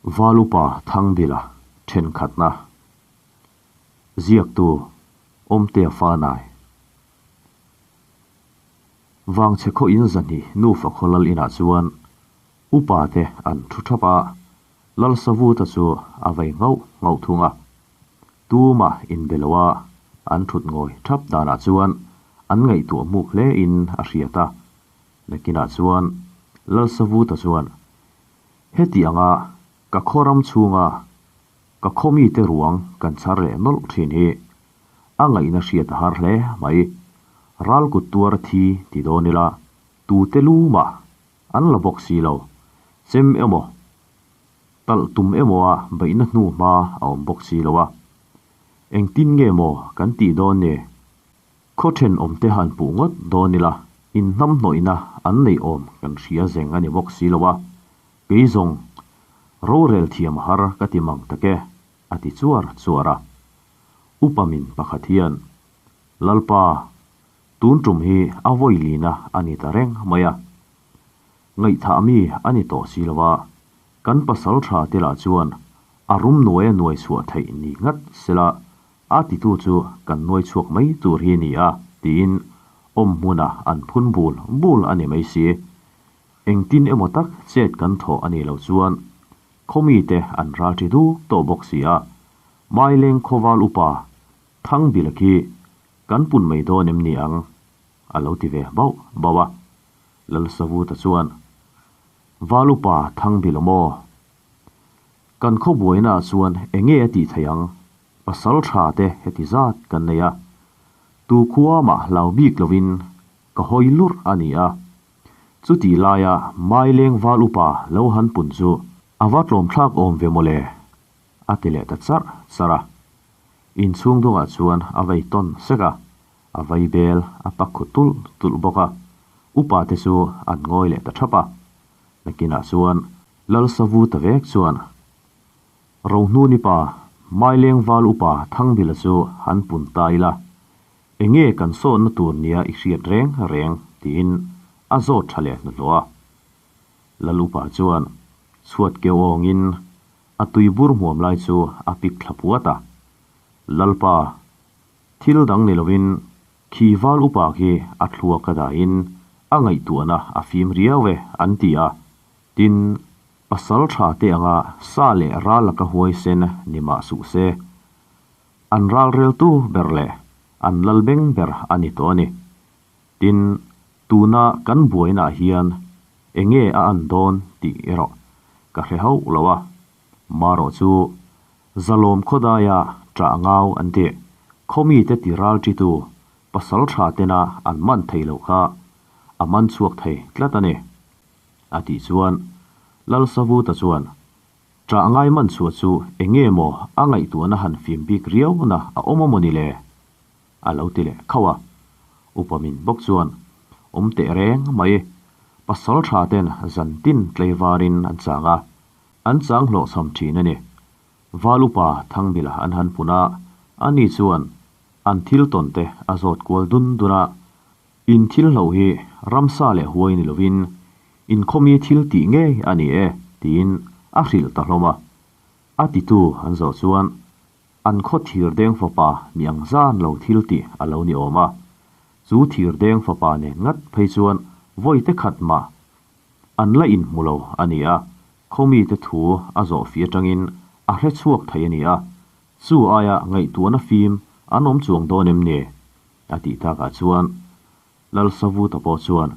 Valupa Thangbila thenkhatna ziaktu Awmtea Fanai Vangchhe khaw in zahnih nufa khaw lal inah chuan upa te an thu thap a, Lal Savuta chu a vei nghauh nghauh thung a. Tumah inbe lo a an thut ngawi thap danah chuan an ngaihtuah hmuk hle in a hriat a. Nakinah chuan Lal Savuta chuan, Heti anga ka khaw ram chhunga ka khaw mite ruang kan chhar leh nawlh thin hi a ngaihna hriat a har hle mai. Ral kut tuar thi ti dawn ila tute lu mah an la bawk si lo. Chem emaw, talh tum emaw a beihna hnu hma a awm bawk si lo a. Engtin nge maw kan tih dawn ni? Khaw thenawmte han puh ngawt dawn ila, inhnamhnawihna an neih awm kan hria zeng a ni bawk si lo a, kei zawng rorel thiam har ka ti mang tak e, a ti chuar chuar a. Upa min pakhat hian, Lalpa, tun tum hi a vawi lina a ni ta reng mai a. Ngaihthah mi a ni tawh si lo a, kan pasal tha te lah chuan a rum nuai a nuai chhuah theih ni ngat sela A titu chu kan nuai chhuak mai tur hi ni a, tiin awm hmunah an phun bul bul a ni mai si. Engtin emaw tak chet kan thawh a nih loh chuan khawmite an ral ṭi duk tawh bawk si a, Maileng khawval upa Thangbila khi kan pun mai dawn em ni ang? a lo ti ve bauh bauh a. Lalsavuta chuan, Val upa Thangbila maw? Kan khawbuainaah chuan enge a tih theih ang? Pasal tha te heti zat kan nei a, tu khua mah hlau bik lovin ka hawi lurh a ni a. Chutih laia Maileng val upa lo han pun chu a va tlawmthlak awm ve mawle, a ti leh ta charh charh a. Inchhung dungah chuan a vei tawn sek a, a vai bel a pak khu tulh tulh bawk a, upa te chu an ngawi leh ta thap a. Nakinah chuan Lal Savu ta vek chuan Rohnuni pa, Maileng val upa Thangbila chu han pun ta ila, enge kan sawnna tur nia i hriat reng reng tiin a zawt tha leh hnuhnawh a. Lal upa chuan chhuat keu awngin a tuibur hmuam lai chu a pik thla puat a. Lalpa, thil dang ni lovin khi val upa khi a thluak a dahin a ngaihtuahna a fim riau e an ti a. Tin, pasal tha te anga sa leh ral laka huaisen ni mah suh se, an ral reltu ber leh an lal beng ber a ni tawh a ni. Tin, tuna kan buainaah hian enge a an dawn tih erawh ka hre hauh lo a, marawh chu zalawm khawdaia ṭah ngau an tih khawmite ti ral ṭitu pasal tha tena an man thei loh kha a man chhuak thei tlat a ni. A tih chuan Lalsavuta chuan, Ṭah ngai man chhuah chu eng nge maw a ngaihtuahna han fim bik riauna a awm a maw ni le? A lo ti leh khauh a. Upa min bawk chuan, Awm teh reng mai, pasal ṭha ten zan tin tleivarin an chang a, an chang hlawhchham ṭhin a ni. Val upa Thangbila an han pun a, ani chuan an thil tawn te a zawt kual dun dun a, In thil hloh hi ramsa leh huai ni lovin inkhawmi thil tih ngei a ni e, tiin a hrilh ta hlawm a. A titu an zawh chuan an khaw thir deng fapa mi ang zan lo thil tih a lo ni awm a. Chu thir deng fapa nen ngat phei chuan vawi te khat mah an la inhmu lo a ni a, khawmite thu a zawh fih atangin a hre chhuak thei a ni a, chu aia ngaihtuahna fim an awm chuang dawn em ni? A tih takah chuan Lalsavuta pawh chuan,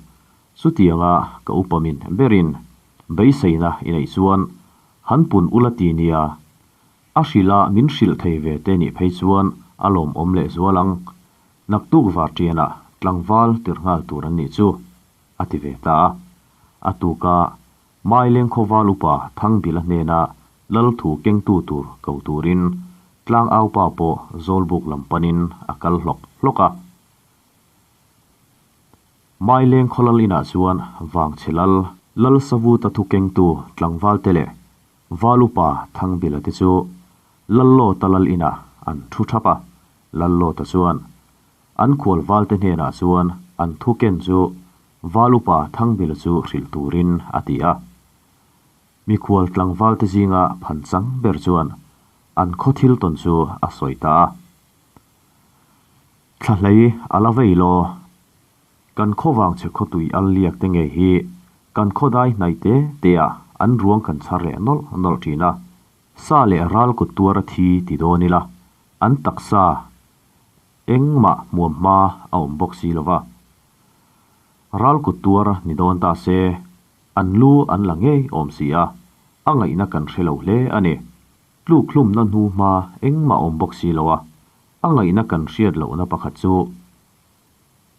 Chutianga ka upa min berin beiseina i neih chuan han pun ula ti nia, a hrilh a min hrilh thei ve te nih phei chuan a lawmawm leh zual ang, naktuk varṭianah tlangval tirh nghal tur an nih chu, a ti ve ta a. A tuka Maileng khawval upa Thangbila hnena Lal thu kengtu tur ko turin Tlangaupa pawh Zawlbuk lam panin a kal hlawk hlawk a. Maileng khaw lal inah chuan Vangchhe lal, Lal Savuta thu kengtu tlangvalte leh Valupa Thangbila te chu Lallawta lal inah an thu thap a. Lallawta chuan an khual valte hnenah chuan an thu ken chu Valupa Thangbila chu hrilh turin a ti a. Mikhual tlangval te zinga phanchang ber chuan an khaw thil tawn chu a sawi ta a. Thlahlei a la vei law. Kan khaw vangchhe khawtui al liak te ngei hi kan khaw dai hnai te te ah an ruang kan chhar leh nawlh nawlh thin a. Sa leh ral kut tuar a thi ti dawn ila an taksa engmah hmuam hma a awm bawk si lo va. Ral kut tuar ni dawn ta se an lu an la ngei awm si a, a ngaihna kan hre lo hle a ni. Tluk hlumna hnu hma engmah awm bawk si lo a, a ngaihna kan hriat lohna pakhat chu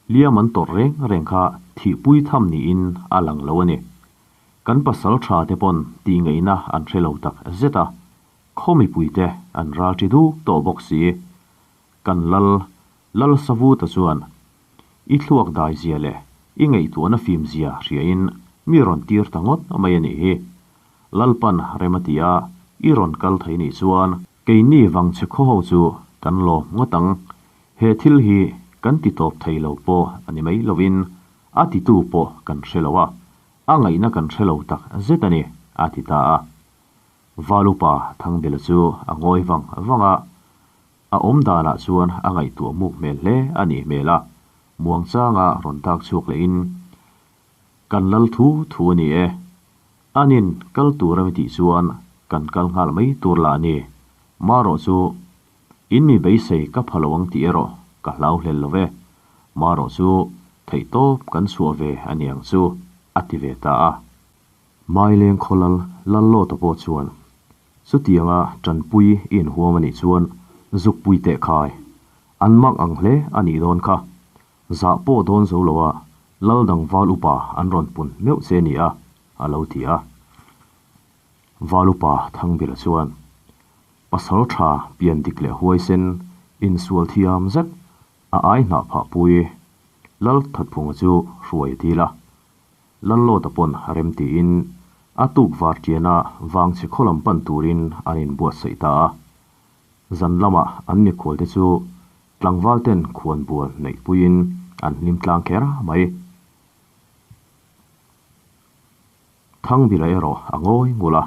Hliam an tawrh reng reng kha thihpui tham niin a lang lo a ni. Kan pasal tha te pawn tihngaihna an hre lo tak zet a, khaw mipuite an ral ṭi duk tawh bawk si. Kan lal, Lal Savuta chuan i thluak dai zia leh i ngaihtuahna fim zia hriain mi rawn tir ta ngawt mai a nih hi. Lalpan rem a ti a, i rawn kal thei nih chuan keini vangchhe khaw ho chu kan lawm ngawt ang. He thil hi kan ti tawp thei lo pawh a ni mai lovin a titu pawh kan hre lo a, a ngaihna kan hre lo tak zet a ni, a ti ta a. Valupa Thangbela chu a ngawi vang vang a, a awm danah chuan a ngaihtuah muk hmel hle a nih hmel a, muangchanga rawn dak chhuak lehin, Kan lal thu thu a ni e. Anin kal tur a mi tih chuan kan kal nghal mai tur lah a ni. Marawh chu In mi beisei ka pha lo ang tih erawh ka hlau hlel lo ve. Marawh chu theihtawp kan chhuah ve a ni ang chu, a ti ve ta a. Maileng khawlal Lallawta pawh chuan, Chutianga tanpui i inhuam a nih chuan zukpui teh khai. An mak ang hle a nih dawn kha. Zah pawh dawn zo lo a, Lal dang val upa an rawn pun meuh che a ni a, a lo ti a. Val upa Thangbila chuan, Pasal tha pian dik leh huaisen insual thiam zet a ai hnah phah pui Lal Thatphunga chu hruai a dil a. Lallawta pawn rem tiin a tuk var tiana vangchhe khaw lam pan turin an inbuatsaih ta a. Zan lamah an mikhualte chu tlangval ten khuan bual neih puiin an hlim tlang kher mai. Thangbila erawh a ngawi ngul a.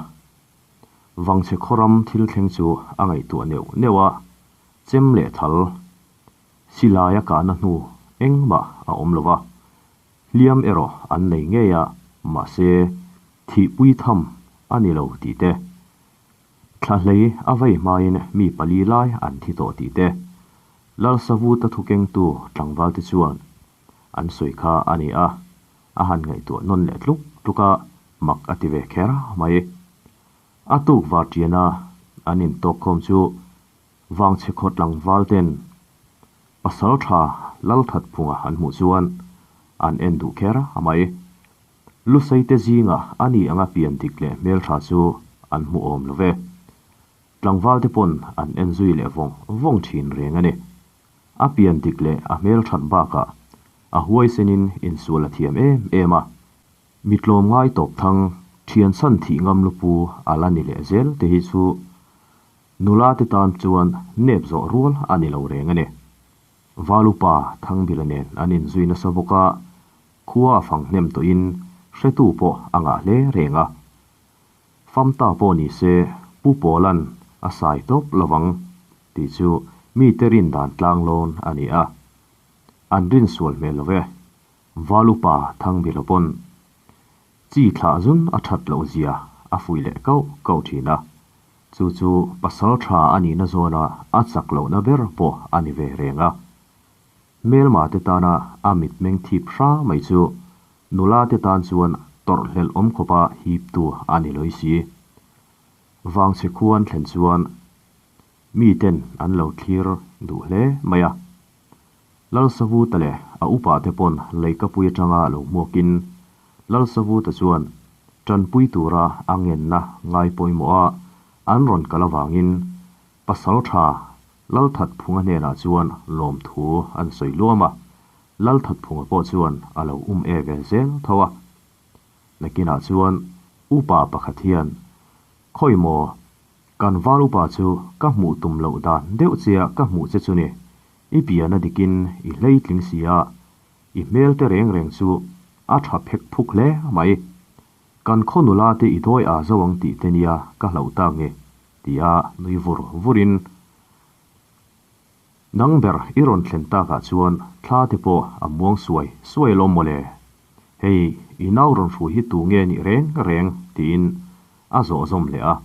Vangchhe khawram thil thleng chu a ngaihtuah neuh neuh a, chem leh thal silai a kahna hnu engmah a awm lo va, hliam erawh an nei ngei a, mahse thihpui tham a ni lo tih te, thlahlei a vei hmain mi pali lai an thi tawh tih te, Lalsavuta thukengtu tlangvalte chuan an sawi kha a ni a, a han ngaihtuah nawn leh tluk tluk a, mak a ti ve kher mai. A tuk var tiana an intawk khawm chu Vangchhe khaw tlangval ten pasal tha Lalthatphunga an hmuh chuan an en duh kher mai. Lusei te zinga a ni anga pian dik leh hmeltha chu an hmu awm lo ve. Tlangval te pawn an en zui leh vawng vawng thin reng a ni. A pian dik leh a hmelthat bakah a huaisenin insual a thiam em em a. Mi tlawm ngai tawp thang, thian chhan thih ngam lupu a la ni leh zel te hi chu nula te tan chuan nep zawh rual a ni lo reng a ni. Valupa Thangbila nen an inzui nasa bawk a, khua a fang hnem tawhin hretu pawh a ngah hle reng a. Famta pawh ni se Pu Pawla'n a sai tawp lovang tih chu mite rin dan tlang lawn a ni a. An rin sual hmel lo ve. Valupa Thangbila pawn chi thlah zun a that loh zia a fuih leh kauh kauh thin a. Chu chu pasal tha a nihna zawna a chak lohna ber pawh a ni ve reng a. Hmelma te tana a mitmeng thip hra mai chu nula te tan chuan tawrhhlelh awm khawpa hiptu a ni lawih si. Vangchhe khuan thlen chuan mi ten an lo thlir duh hle mai a. Lalsavuta leh a upa te pawn leikapui atanga lo hmuakin Lalsavuta chuan tanpui tura a ngenna ngai pawimawh a an rawn kal avangin pasal tha Lalthatphunga hnenah chuan lawmthu an sawi luam a, Lalthatphunga pawh chuan a lo um e ve zel tho a. Nakinah chuan upa pakhat hian, Khawi maw, kan val upa chu ka hmuh tum loh dan deuh che a ka hmuh che chu ni, i pian a dikin i hleitling si a, i hmel te reng reng chu a tha phek phuk hle mai. Kan khaw nula te i dawi â zo ang tih te nia ka hlauh tak nge? tia nui vur vurin Nang ber i rawn thlen takah chuan thla te pawh a muang suai suai alawm mawle. Hei i nau rawn hrui hi tu nge nih reng reng? tiin a zawh zawm leh a.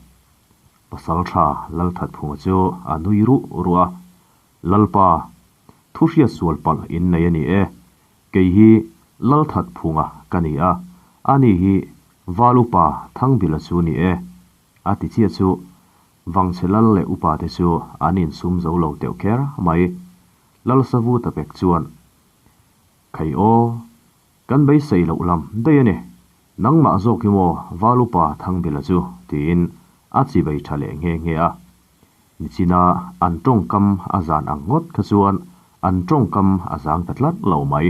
Pasalṭha Lalthatphunga chu a nui ruh ruh a, Lalpa, thu hriat sual palh in nei a ni e. Kei hi Lalthatphunga ka ni a, ani hi Valupa Thangbila chu ni e. A ti chiah chu Vangchhe lal leh upa te chu an insum zo lo teuh kher mai. Lalsavuta pek chuan, Khai aw, kan beisei loh lam daih a ni. Nangmah zawk hi maw Valupa Thangbila chu? tiin a chibei tha leh nghe nghe a. Nichina an tawngkam a zan ang ngawt kha chuan an tawngkam a zang ta tlat lo mai.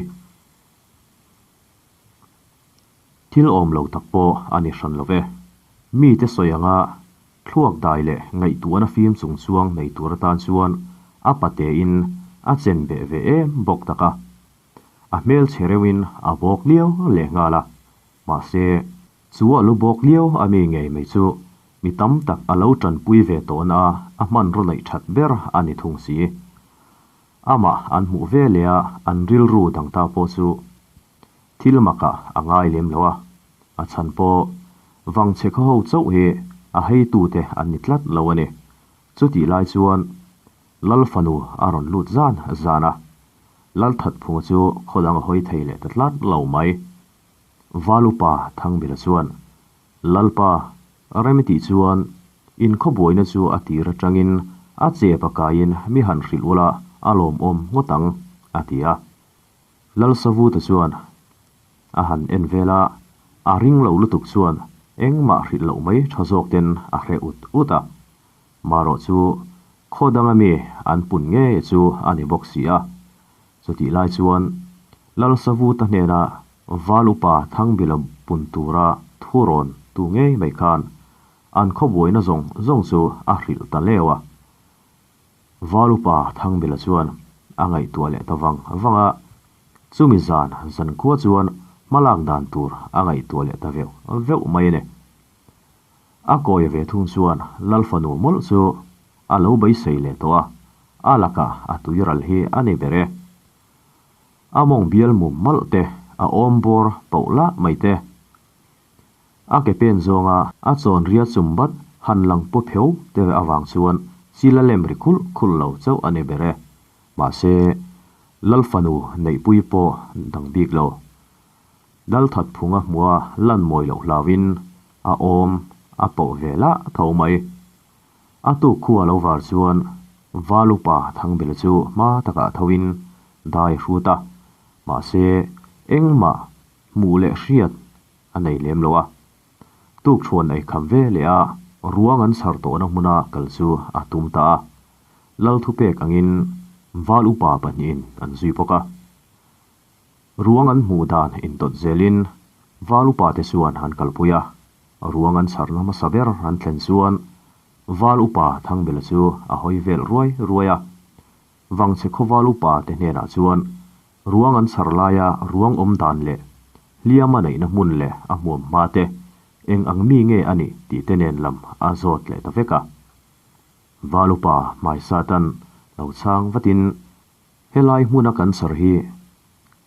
Thil awm lo tak pawh a ni hran lo ve. Mite sawi anga thluak dai leh ngaihtuahna fim chung chuang nei tur atan chuan a patein a chen beh ve em bawk tak a. A hmel chhe reuhin a bawk liau leh nghal a. Mahse, chu a lu bawk liau a mi ngei mai chu mi tam tak a lo tanpui ve tawhna a hmanraw neih that ber a ni thung si. Amah an hmuh ve leh a an rilru dang ta pawh chu Thil makah a ngai lem lo a, a chhan pawh vangchhe khaw ho chauh hi a heitute an ni tlat lo a ni. Chutih lai chuan Lal fanu a rawn lut zan zan a, Lal Thatphunga chu khaw dang a hawi thei leh ta tlat lo mai. Val upa Thangbila chuan, Lalpa, rem i tih chuan in khaw buaina chu a tir atangin a chep a kaiin mi han hrilh ula a lawmawm ngawt ang, a ti a. Lalsavuta chuan a han en vel a, a ring lo lutuk chuan engmah hrilh loh mai tha zawk ten a hreh ut ut a. Marawh chu khaw danga mi an pun ngei chu a ni bawk si a. Chutih lai chuan Lalsavuta hnena Val upa Thangbila pun tura thu rawn tu ngei mai khan an khaw buaina zawng zawng chu a hrilh ta leu a. Val upa Thangbila chuan a ngaihtuah leh ta vang vang a, chumi zan zankhua chuan hmalak dan tur a ngaihtuah leh ta veuh veuh mai a ni. A kawi ve thung chuan Lal fanu mawlh chu a lo beisei leh tawh a, a lakah a tuiral hi a ni ber e. A mawng bial mum malh te, a awm bawr pauh lah mai te. A ke pen zawnga a chawn ria chum bat han lang paw pheu te avang chuan chil a lem ri khulh khulh lo chauh a ni ber e. Mahse, Lal fanu neihpui pawh dang bik lo. Lal Thatphunga hmua lan mawi loh hlauhin a awm a pawh ve lah tho mai. A tuk khu a lo var chuan Val upa Thangbela chu hma takah thoin dai hrut a. Mahse, engmah hmuh leh hriat a nei lem lo a. Tukṭhuan ei kham ve leh a, ruang an chhar tawhna hmuna kal chu a tum ta a. Lal thupek angin Val upa pahnihin an zui bawk a. Ruang an hmuh dan intawt zelin Val upa te chuan an kalpui a. Ruang an chharna hmasa ber an thlen chuan Val upa Thangbela chu a hawi vel ruai ruai a. Vangchhe khaw Val upa te hnenah chuan Ruang an chhar laia ruang awm dan leh hliam a neihna hmun leh a hmuam hma te eng ang mi nge a nih tih te nen lam a zawt leh ta vek a. Val upa Hmaisatan lo chhang vatin helai hmuna kan chhar hi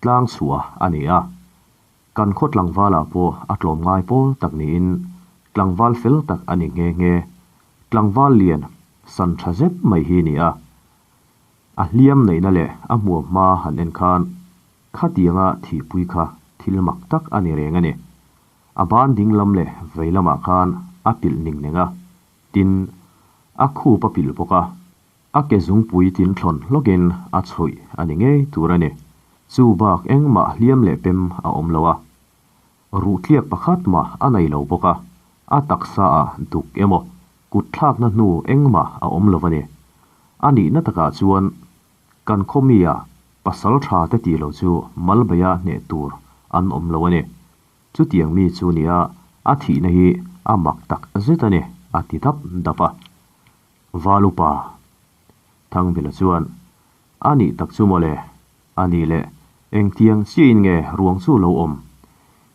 tlang chhuah a ni a, kan khaw tlangvalah pawh a tlawm ngai pawl tak niin tlangval fel tak a ni nghe nghe, tlangval lian san tha zet mai hi ni a. A hliam neihna leh a hmuam hma han en khan khatianga thihpui kha thil mak tak a ni reng a ni. A ban ding lam leh vei lamah khan a pilh ning neng a, tin, a khup a pilh bawk a, a ke zungpui tin thlawn hlawkin a chhuih a ni ngei tur a ni. Chu bak engmah hliam leh pem a awm lo a, ruhtliak pakhat mah a nei lo bawk a, a taksa ah duk emaw kut thlakna hnu engmah a awm lo a ni. A nihna takah chuan kan khawmia pasal tha te tih lo chu malbeia hneh tur an awm lo a ni. Chutiang mi chu nia a thihna hi a mak tak zet a ni, a ti dap dap a. Val upa Thangbila chuan, A nih tak chu mawle, a nih leh engtiang chiahin nge ruang chu lo awm?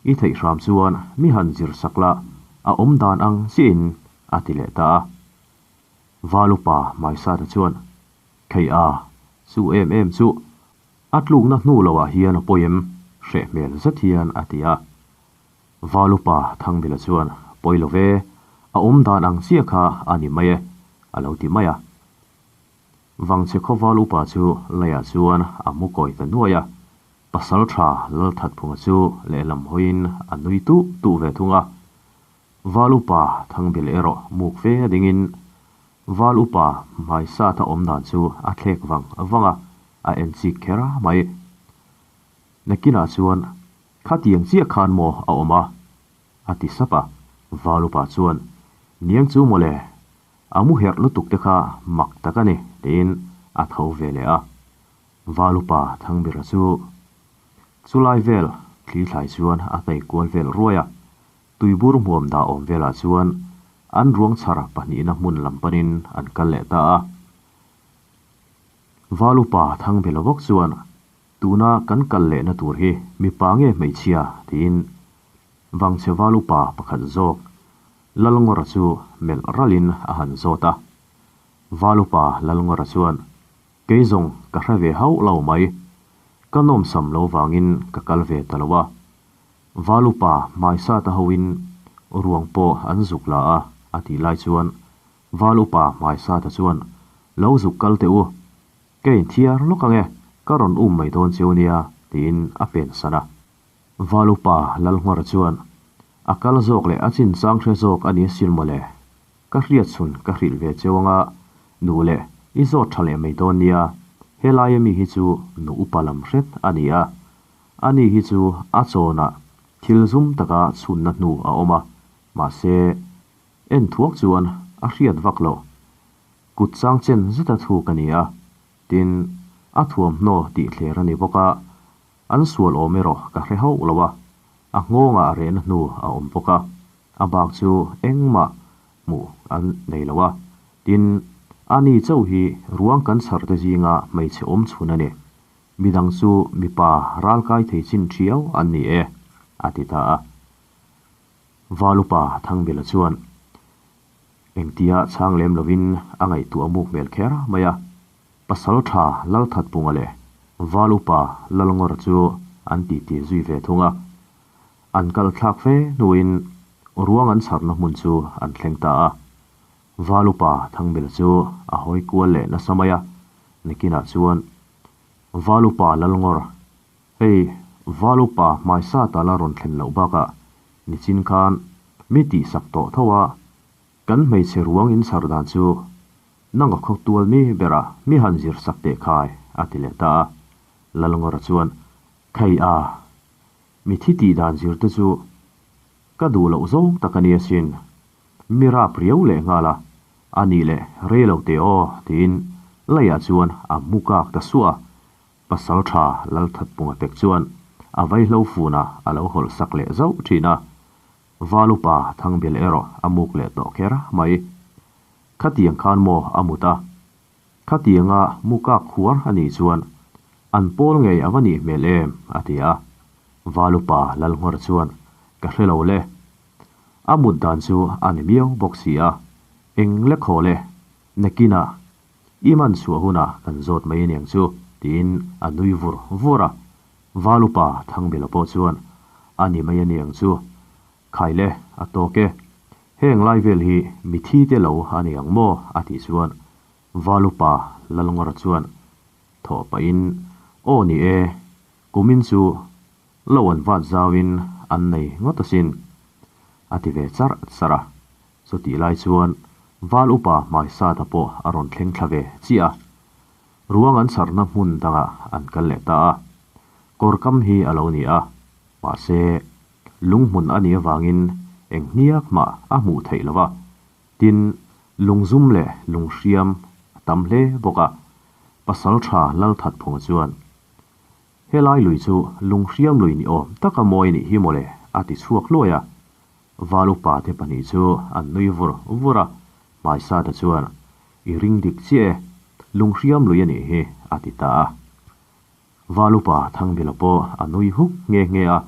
I theih hram chuan mi han zir sak la, a awm dan ang chiahin, a ti leh ta a. Val upa Maisata chuan, Khei a, chu em em chu a tlukna hnu loah hian a pawi em? hreh hmel zet hian a ti a. Val upa Thangbila chuan, Pawi lo ve, a awm dan ang chiah kha a ni mai e, a lo ti mai a. Vangchhe khawval upa chu leiah chuan a mu kawi ta nuai a, pasal tha Lalthatphunga chu lehlam hawiin a nui tuh tuh ve thung a. Val upa Thangbil erawh muk fe a dingin Val upa hmaisata awm dan chu a thlek vang vang a, a en chik kher mai. Nakinah chuan khatiang chiah khan maw a awm a? a ti sap a. Val upa chuan, Niang chu mawle, A mu herh lutuk te kha mak tak a ni, tiin a tho ve leh a. Valupa Thangbira chu chulai vel thli thlai chuan a tei kual vel ruai a. Tuibur hmuam dah awm velah chuan an ruang chhar pahnihna hmun lam panin an kal leh ta a. Valupa Thangbela bawk chuan, Tuna kan kal lehna tur hi mipa nge hmeichhia? tiin Vangchhe Valupa pakhat zawk Lalngawra chu melh ralin a han zawt a. Valupa Lalngawra chuan, Kei zawng ka hre ve hauh lo mai. Ka nawmsam lo vangin ka kal ve ta lo a. Valupa hmaisata hoin ruang pawh an zuk la a, a tih lai chuan Valupa hmaisata chuan, Lo zuk kal teh u. Ka inthiar lawk ang e, ka rawn um mai dawn cheu nia, tiin a pensan a. Valupa Lalngawra chuan, A kal zawk leh a chin chang hre zawk a ni asin mawle. Ka hriat chhun ka hrilh ve cheu anga, nu leh i zawt tha leh mai dawn nia, helai ami hi chu nu upa lam hret a ni a, ani hi chu a chawnah thil zum taka chhunna hnu a awm a, mahse, en thuak chuan a hriat vak loh. Kut chang chen zeta thuk a ni a, tin, a thuamhnaw tih thler a ni bawk a, An sual awm erawh ka hre hauh lo a, a nghawngah rehna hnu a awm bawk a, a bak chu engmah hmuh an nei lo a. Tin, ani chauh hi ruang kan chhar te zinga hmeichhe awm chhun a ni. Midang chu mipa ralkai thei chin thiau an ni e, a ti ta a. Valupa Thangbela chuan engtia chhang lem lovin a ngaihtuah muk hmel kher mai a. Pasal tha Lalthatpunga leh Val upa Lalngawra chu an titi zui ve thung a. An kal thlak fe hnuin ruang an chharna hmun chu an thleng ta a. Val upa Thangbela chu a hawi kual leh nasa mai a, nikinah chuan Val upa Lalngawr, hei Val upa hmaisa tala rawn thlen loh bakah nichin khan mi tihsak tawh tho a, kan hmeichhe ruang inchhar dan chu Nang a khaw tual mi bera mi han zir sak teh khai, a ti leh ta a. Lalngawra chuan, Khei a, mi thi tih dan zir te chu ka duh loh zawng tak a ni asin. Mi rap riau leh nghal a, a nih leh rei lo teh aw, tiin leiah chuan a mu kak ta suah a. Pasal tha Lalthatpunga pek chuan a vaihlo funah a lo hawlh sak leh zauh thin a. Val upa Thangbil erawh a muk leh tawh kher mai. Khatiang khan maw a mut a? Khatianga mu kak khuar a nih chuan an pawl ngei a va nih hmel em? a ti a. Valupa Lalngawr chuan, Ka hre lo le. A mut dan chu a ni miau bawk si a, eng le khaw le, nakinah i man chhuah hunah kan zawt mai aniang chu, tiin a nui vur vur a. Valupa Thangbela pawh chuan, A ni mai aniang chu, Khai le, a tawk e. Heng lai vel hi mithi te lo a ni ang maw? a tih chuan Valupa Lalngawra chuan thawh pahin, Aw ni e, kumin chu lo an vat zauin an nei ngawt asin, a ti ve charh charh a. Chutih lai chuan Val upa Hmaisata pawh a rawn thleng thla ve chiah a. Ruang an chharna hmun dangah an kal leh ta a. Kawrkam hi a lo ni a, mahse, Lunghmun a nih avangin eng hniak mah a hmuh theih lo va, tin, lungzum leh lunghriam a tam hle bawk a. Pasal tha Lalthatphunga chuan, Helai lui chu lunghriam lui ni awm taka mawi nih hi mawle, a ti chhuak hluai a. Val upa te pahnih chu an nui vur vur a, Hmaisata chuan, I ring dik chiah e, lunghriam lui a nih hi, a ti ta a. Val upa Thangbila pawh a nui huk nghe nghe a.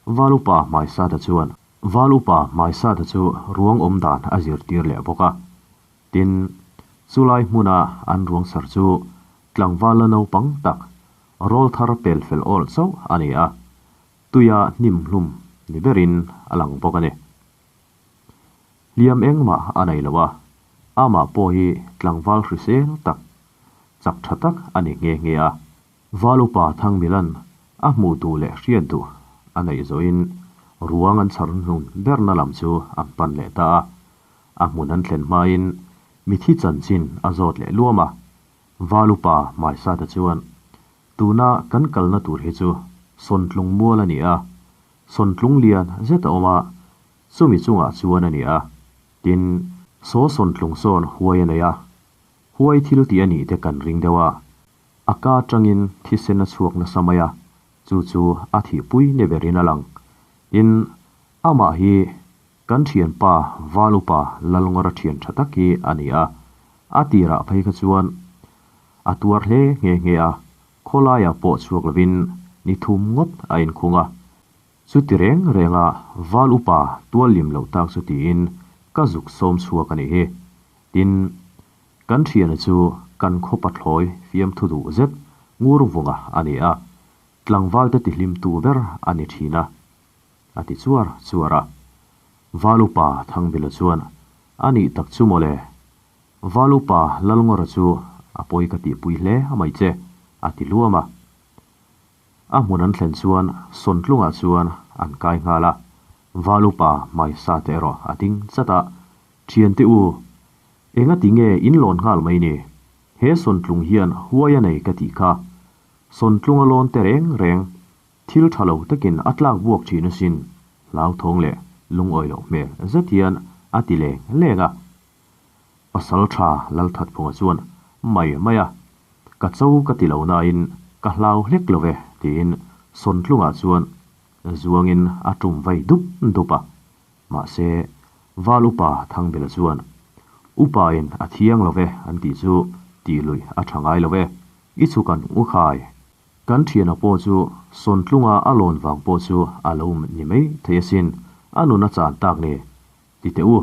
Val upa Hmaisata chuan Val upa Hmaisata chu ruang awm dan a zirtir leh bawk a. Tin, chulai hmuna an ruang chhar chu tlangval la naupang tak, rawlthar pel fel awl chauh a ni a, tuia hnim hlum ni berin a lang bawk a ni. Hliam engmah a nei lo a, amah pawh hi tlangval hrisel tak, chak tha tak a ni nghe nghe a. Val upa Thangmilan a hmuh duh leh hriat duh a neih zawhin ruang an chhar hnun berna lam chu an pan leh ta a. A hmun an thlen hmain mithi chanchin a zawt leh luam a. Val upa Hmaisata chuan, Tuna kan kalna tur hi chu Sawntlung mual a ni a, Sawntlung lian zet a awm a, chumi chungah chuan a ni a. Tin, saw Sawntlung sawn huai a nei a, huai thil tih a nih te kan ring deuh a. A ka atangin thisen a chhuak nasa mai a, chu chu a thihpui ni berin a lang. Tin, amah hi kan thianpa Val upa Lalngawra thian tha tak hi a ni a, a tirah phei kha chuan a tuar hle nghe nghe a, khawlaiah pawh chhuak lovin ni thum ngawt a inkhung a. Chuti reng renga Val upa tual lim loh tak chu tiin ka zuk sawm chhuak a nih hi. Tin, Kan thiana chu kan khaw pathlawi fiamthu duh zet ngur vunga a ni a, tlangvalte tihlimtu ber a ni thin a, a ti chuar chuar a. Val upa Thangbila chuan, A nih tak chu mawle, Val upa Lalngawra chu a pawi ka tihpui hle mai che, a ti luam a. A hmun an thlen chuan Sawntlungah chuan an kai nghal a, Val upa Hmaisa te erawh a ding chat a, Thiante u, enga ti nge in lawn nghal mai ni? He Sawntlung hian huai a nei ka tih kha. Sawntlung a lawn te reng reng, thil tha lo takin a tlak buak thin asin, hlauthawng leh lungawi loh hmel zet hian a ti leng leng a. Pasal tha Lalthatphunga chuan mai mai a, Ka cho ka ti lo nain ka hlau hlek lo ve, tiin Sawntlungah chuan zuangin a tum vai dup dup a. Mahse, Val upa Thangbela chuan, Upain a thiang lo ve an tih chu tih luih a tha ngai lo ve, i chhuk an u khai. Kan thiana pawh chu Sawntlunga a lawn vang pawh chu a lo ni mai thei asin, a nun a chan tak ni. Ti teh u,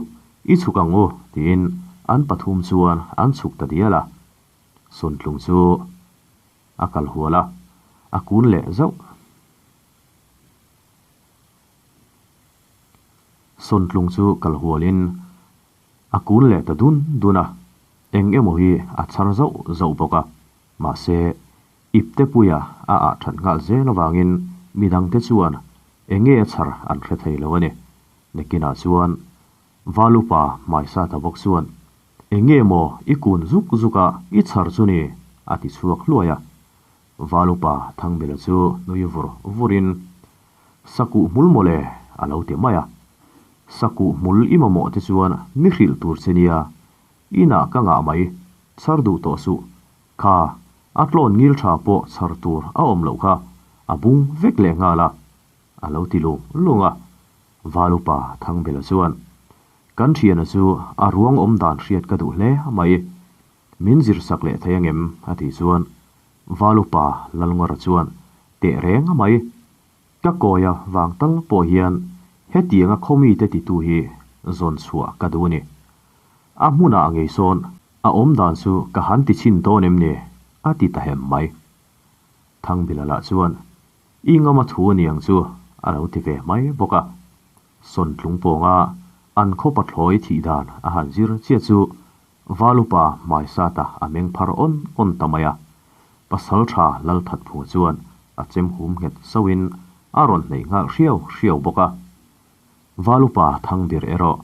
i chhuk ang u, tiin an pathum chuan an chhuk ta dial a. Sawntlung chu a kal hual a, a kun leh zauh. Sawntlung chu kal hualin a kun leh ta dun dun a, eng emaw hi a chhar zauh zauh bawk a. Mahse, ipte puia a ah that nghal zel avangin midangte chuan eng nge a chhar an hre thei lo a ni. Nakinah chuan Val upa hmaisa ta bawk chuan, Eng nge maw i kun zuk zuk a, i chhar chu ni? a ti chhuak hluai a. Val upa Thangbela chu nui vur vurin, Sakuh hmul mawle a lo ti mai a. Sakuh hmul i mamawh te chuan mi hrilh tur che nia, inah ka ngah mai, chhar duh tawh suh. Kha, a tlawn ngil tha pawh chhar tur a awm loh kha, a bung vek leh nghal a, a lo ti lung lung a. Val upa Thangbela chuan, Kan thiana chu a ruang awm dan hriat ka duh hle mai. Min zirsak leh thei angem? a tih chuan Val upa Lalngawra chuan, Teh reng a mai. Ka kawia vang tal pawh hian hetianga khawmite titu hi zawn chhuah ka duh a ni. A hmunah ngei sawn a awm dan chu ka han ti chhin dawn em ni? a ti ta hem mai. Thangbila lah chuan, I ngama thu a niang chu a lo ti ve mai bawk a. Sawntlung pawnga an khaw pathlawi thih dan a han zir chiah chu Val upa Hmaisata a meng phar awn awn ta mai a. Pasal tha Lalthatphunga chuan a chem hum nghet sauhin a rawn hneih nghal hriau hriau bawk a. Val upa Thangbir erawh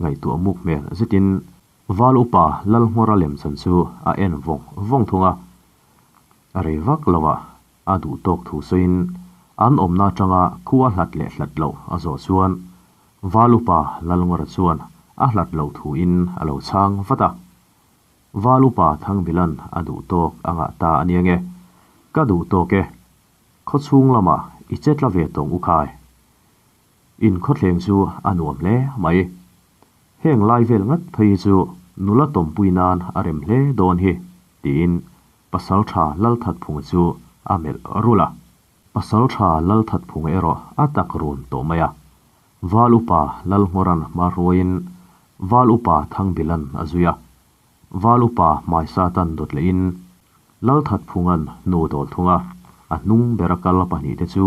ngaihtuah muk hmel zetin Val upa Lalngawra lemchan chu a en vawng vawng thung a. A rei vak lo a, a duh tawk thu sawiin an awmna atanga khu a hlat leh hlat loh a zawh chuan Val upa Lalngawra chuan a hlat loh thuin a lo chhang vat a. Val upa Thangbilan a duh tawk a ngah ta a nia nge? Ka duh tawk e. Khawchhung lamah i che tla ve tawng u khai. In khawthleng chu a nuam hle mai. Heng lai vel ngat phei hi chu nula tawmpui nan a rem hle dawn hi, tiin Pasaltha Lalthatphunga chu a melh rulh a. Pasalṭha Lalthatphunga erawh a tak run tawh mai a. Val upa Lalngawran hma hruaiin Val upa Thangbilan a zui a. Val upa Hmaisatan dawt lehin Lalthatphunga'n hnu dawl thung a, a hnung bera kal pahnihte chu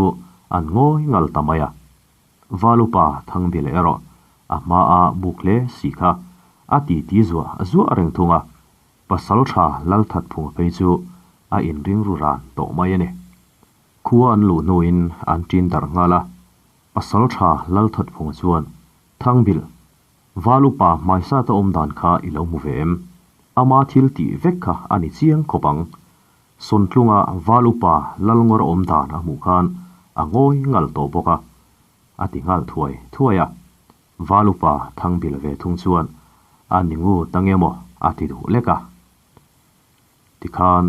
an ngawi ngal ta mai a. Val upa Thangbila erawh a hmaa buk hle si kha a titi zuah zuah reng thung a. Pasalṭha Lalthatphunga phei chu a inring ru ran tawh mai a ni. Khua an luh hnuin an ṭin darh nghal a, Pasalṭha Lalthatphunga chuan, Thangbil, Val upa hmaisata awm dan kha i lo hmu ve em? Ama thil tih vek kha a ni chiang khawp ang. Sawntlunga Val upa Lalngawr awm dan a hmuh khan a ngawi ngal tawh bawk a, a ti nghal thuai thuai a. Val upa Thangbil ve thung chuan, A ni ngu ta nge maw? a ti duh lek a. Tikhan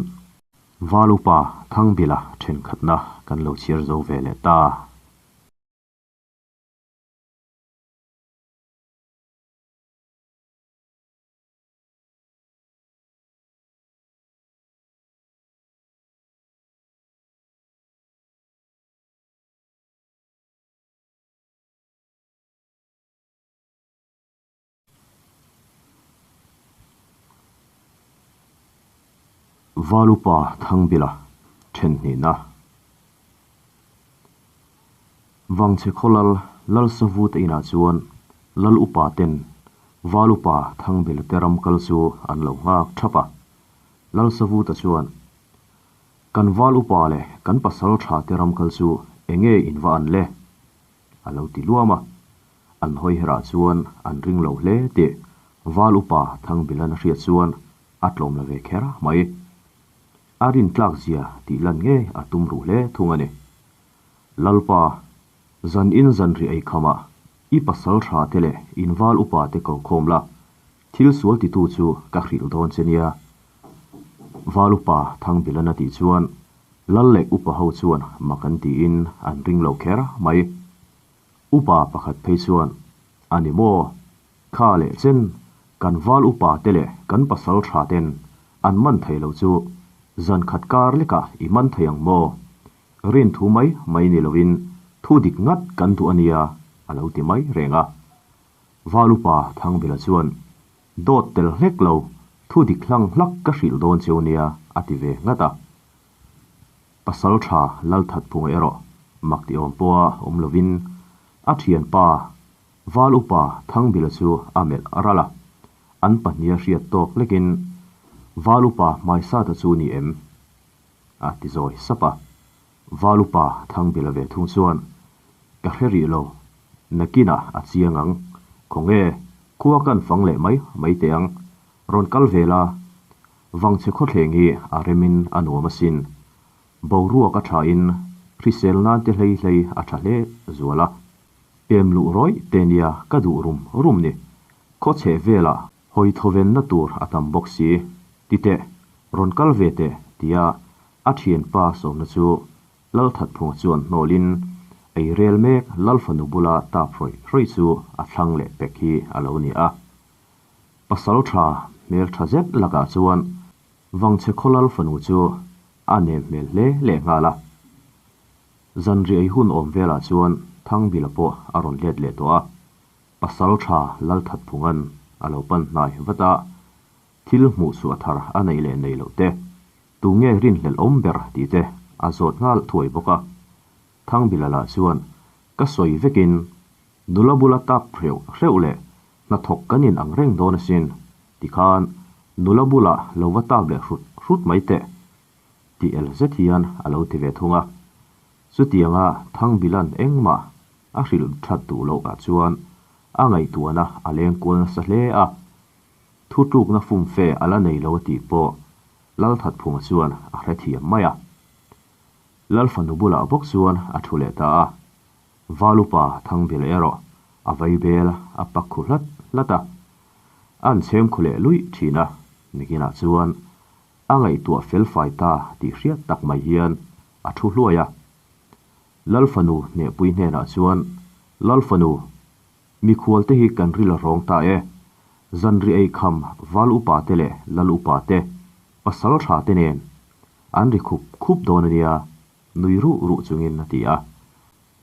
Val upa Thangbila thenkhatna kan lo chhiar zo ve leh ta. Valupa Thangbila thenhnihna Vangchhe khawlal Lalsavuta inah chuan Lal upa ten Valupa Thangbila te ram kal chu an lo nghak thap a. Lalsavuta chuan, Kan Val upa leh kan pasal tha te ram kal chu enge in va an le? A lo ti luam a. An hawi herah chuan an ring lo hle tih Val upa Thangbilan a hriat chuan a tlawm la ve kher mai. A rin tlak zia tih lan ngei a tum ruh hle thung a ni. Lalpa, zan in zan ri ei khamah i pasal tha te leh in val upa te ko khawm la, thil sual titu chu ka hrilh dawn che nia. Val upa Thangbilan a tih chuan Lal leh upa ho chuan mak an tiin an ring lo kher mai. Upa pakhat phei chuan, A ni maw? Kha leh chen, kan val upa te leh kan pasal tha ten an man thei lo chu zan khat kar lekah i man thei ang maw? Rin thu mai mai ni loin thu dik ngat kan duh a nia, a lo ti mai reng a. Val upa Thangbila chuan, Dawt tel hlek lo, thu dik hlang hlak ka hrilh dawn cheu nia, a ti ve ngat a. Pasal tha Lalthatphunga erawh mak ti awm pawha awm lovin a thianpa Val upa Thangbila chu a melh ral a, an pahniha hriat tawk lekin Val upa hmaisata chu ni em? a ti zawi sap a. Val upa Thangbila ve thung chuan, Ka hre rih lo, nakinah a chiang ang, khawnge khua kan fang leh mai mai teh ang, rawn kal ve la, Vangchhe khawthleng hi a remin a nuam asin. Boruak a thain hrisel nan te hlei hlei a tha hle zual a. Pem luh rawih te nia ka duh rum rum ni. Khawchheh velah hawi thawvenna tur a tam bawk si. Ti teh, rawn kal ve teh tia a thianpa sawmna chu Lalthatphunga chuan hnawlin ei rel mek Lalfanu bula tap hrawih hrawih chu a thlang leh pek hi a lo ni a. Pasal tha hmel tha zet lakah chuan Vangchhe khawlal fanu chu a nem hmel hle leh nghal a. Zanriah ei hun awm velah chuan Thangbila pawh a rawn let leh tawh a, Pasal tha Lalthatphunga'n a lo pan hnai vat a, thil hmuh chhuah thar a neih leh nei loh te, tunge rinhlelh awm ber tih te a zawt nghal thuai bawk a. Thangbila lah chuan ka sawi vekin nula bula tap hreuh hreuh leh Hnathawk kan in ang reng dawn asin, tikhan nula bulah lo va tap leh hrut hrut mai teh, tih el zet hian a lo ti ve thung a. Chutianga Thangbilan engmah a hrilh that duh loh ah chuan a ngaihtuahna a leng kual nasa hle a. Thutlukna fumfe a la nei lo a tih pawh Lalthatphunga chuan a hrethiam mai a. Lalfanu bulah bawk chuan a thu leh ta a. Valupa Thangbila erawh a vai bel a pak khu hlat hlat a, an chhem khu leh luih thin a, nikinah chuan a ngaihtuah fel fai ta tih hriat tak mai hian a thu hluai a. Lalfanu hnehpui hnenah chuan, Lalfanu, mikhual te hi kan ril a rawng ta e, zanri ei kham Val upa te leh Lal upa te, pasal tha te nen an ri khup khup dawn a nia. Nui ruh ruh chungin a ti a.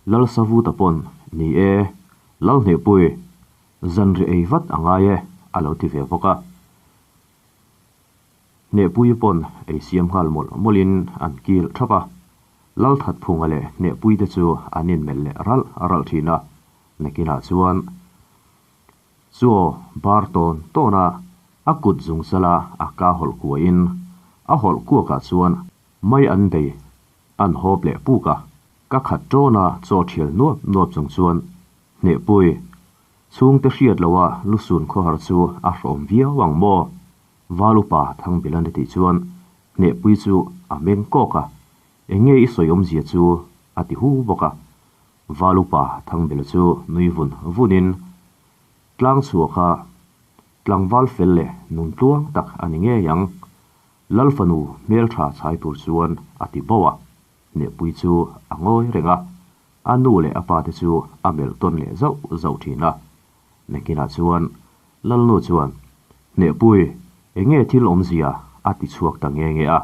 Lalsavuta pawn, Ni e, Lalhnehpui, zanriah ei vat a ngai e, a lo ti ve bawk a. Hnehpui pawn ei siam nghal mawlh mawlhin an kil thap a. Lalthatphunga leh Hnehpuite chu an inmelh leh ralh ralh thin a. Nakinah chuan Chaw bar tawn tawn a, a kut zung chala a ka hawlh kuahin a hawlh kuakah chuan mai an bei an hawp leh puk a. Ka khat ṭawn a chaw ṭhial nuap nuap chung chuan Hnehpui chhungte hriat loha lusun khawhar chu a hrawm viau ang maw? Val upa Thangbilan a tih chuan Hnehpui chu a meng kawk a, Eng nge i sawi awmzia chu? a ti hu bawk a. Val upa Thangbela chu nui vun vunin tlang chhuak a, tlangval fel leh nun tluang tak a ni ngei ang. Lal fanu hmeltha chhai tur chuan a ti bo a, Hnehpui chu a ngawi reng a, a nu leh a pa te chu a melh tawn leh zauh zauh thin a. Nakinah chuan Lalnu chuan, Hnehpui, eng nge thil awmzia? a ti chhuak ta nge nge a.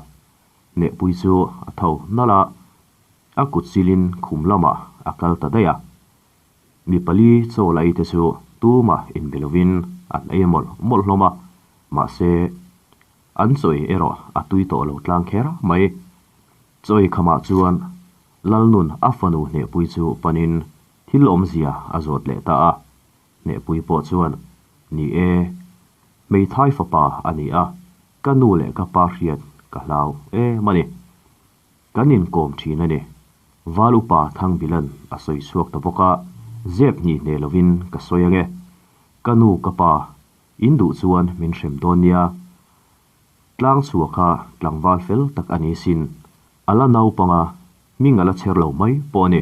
Hnehpui chu a tho nalh a, a kut chilin khum lamah a kal ta daih a. Mi pali chaw la ei te chu tumah inbe lovin an ei mawlh mawlh hlawm a, mahse, an chaw ei erawh a tui tawh lo tlang kher mai. Chaw ei khamah chuan Lalnun a fanu Hnehpui chu panin thil awmzia a zawt leh ta a. Hnehpui pawh chuan, Ni e, hmeithai fapa a ni a, ka nu leh ka pa hriat ka hlau em a ni. Kan inkawm thin a ni. Val upa Thangbilan a sawi chhuak ta bawk a, zep hnih hneh lovin ka sawi ange. Ka nu ka pa, in duh chuan min hrem dawn nia. Tlang chhuah kha tlangval fel tak a ni sin. A la naupang a, hming a la chher lo mai pawh a ni.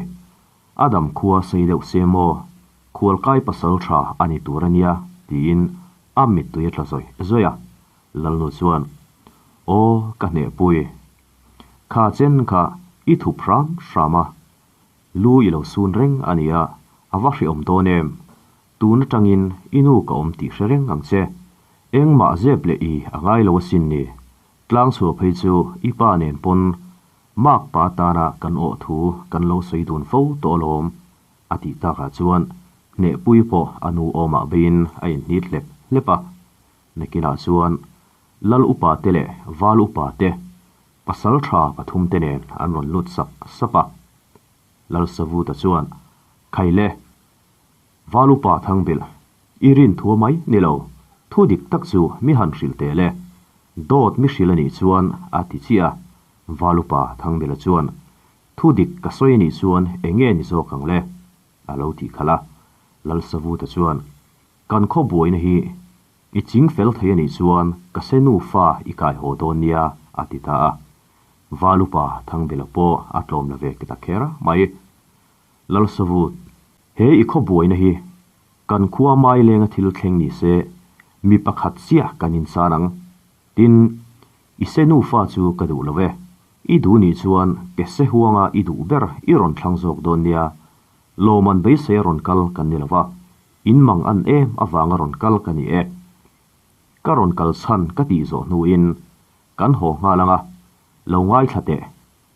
A dam khua sei deuh se maw? Khualkai pasal tha a ni tur a nia, tiin a mittui a tla zawih zawih a. Lalnu chuan, Aw, ka hnehpui. Kha chen kha i thup hram hram a, lu i lo sun reng a nia, a va hreawm dawn em? Tun atangin i nu ka awm tih hre reng ang che. Engmah zep leh i a ngai lo asin ni. Tlang chhuah phei chu i pa nen pawn Mark pa tana kan awh thu kan lo sawi dun fo tawh alawm, a tih takah chuan hnehpui pawh a nu awmah beiin a inhnit hlep hlep a. Nakinah chuan Lal upa te leh Val upa te pasal tha pathum te nen an rawn lut sap sap a. Lal Savuta chuan, Khaile, Val upa Thangbilh, i rin thu mai ni lo, thu dik tak chu mi han hrilh teh le. Dawt mi hrilh a nih chuan a ti chiah a. Val upa Thangbilha chuan, Thu dik ka sawi a nih chuan eng nge ni zawk ang le? a lo tih khalh a. Lal Savuta chuan, Kan khaw buaina hi i ching fel thei a nih chuan ka se nufa i kai haw dawn nia, a ti ta a. Val upa Thangbela pawh a tlawm la ve ta kher mai. Lalsavut, he i khaw buaina hi kan khua mai lenga thil thleng ni se, mi pakhat chiah kan insan ang. Tin, i se nufa chu ka duh lo e. I duh nih chuan ke se huanga i duh ber i rawn thlang zawk dawn nia. Lawman beisei a rawn kal kan ni lo va, in mang an em avanga rawn kal ka ni e. Ka rawn kal chhan ka tih zawh hnuin kan haw nghal ang a, lo ngaithla teh.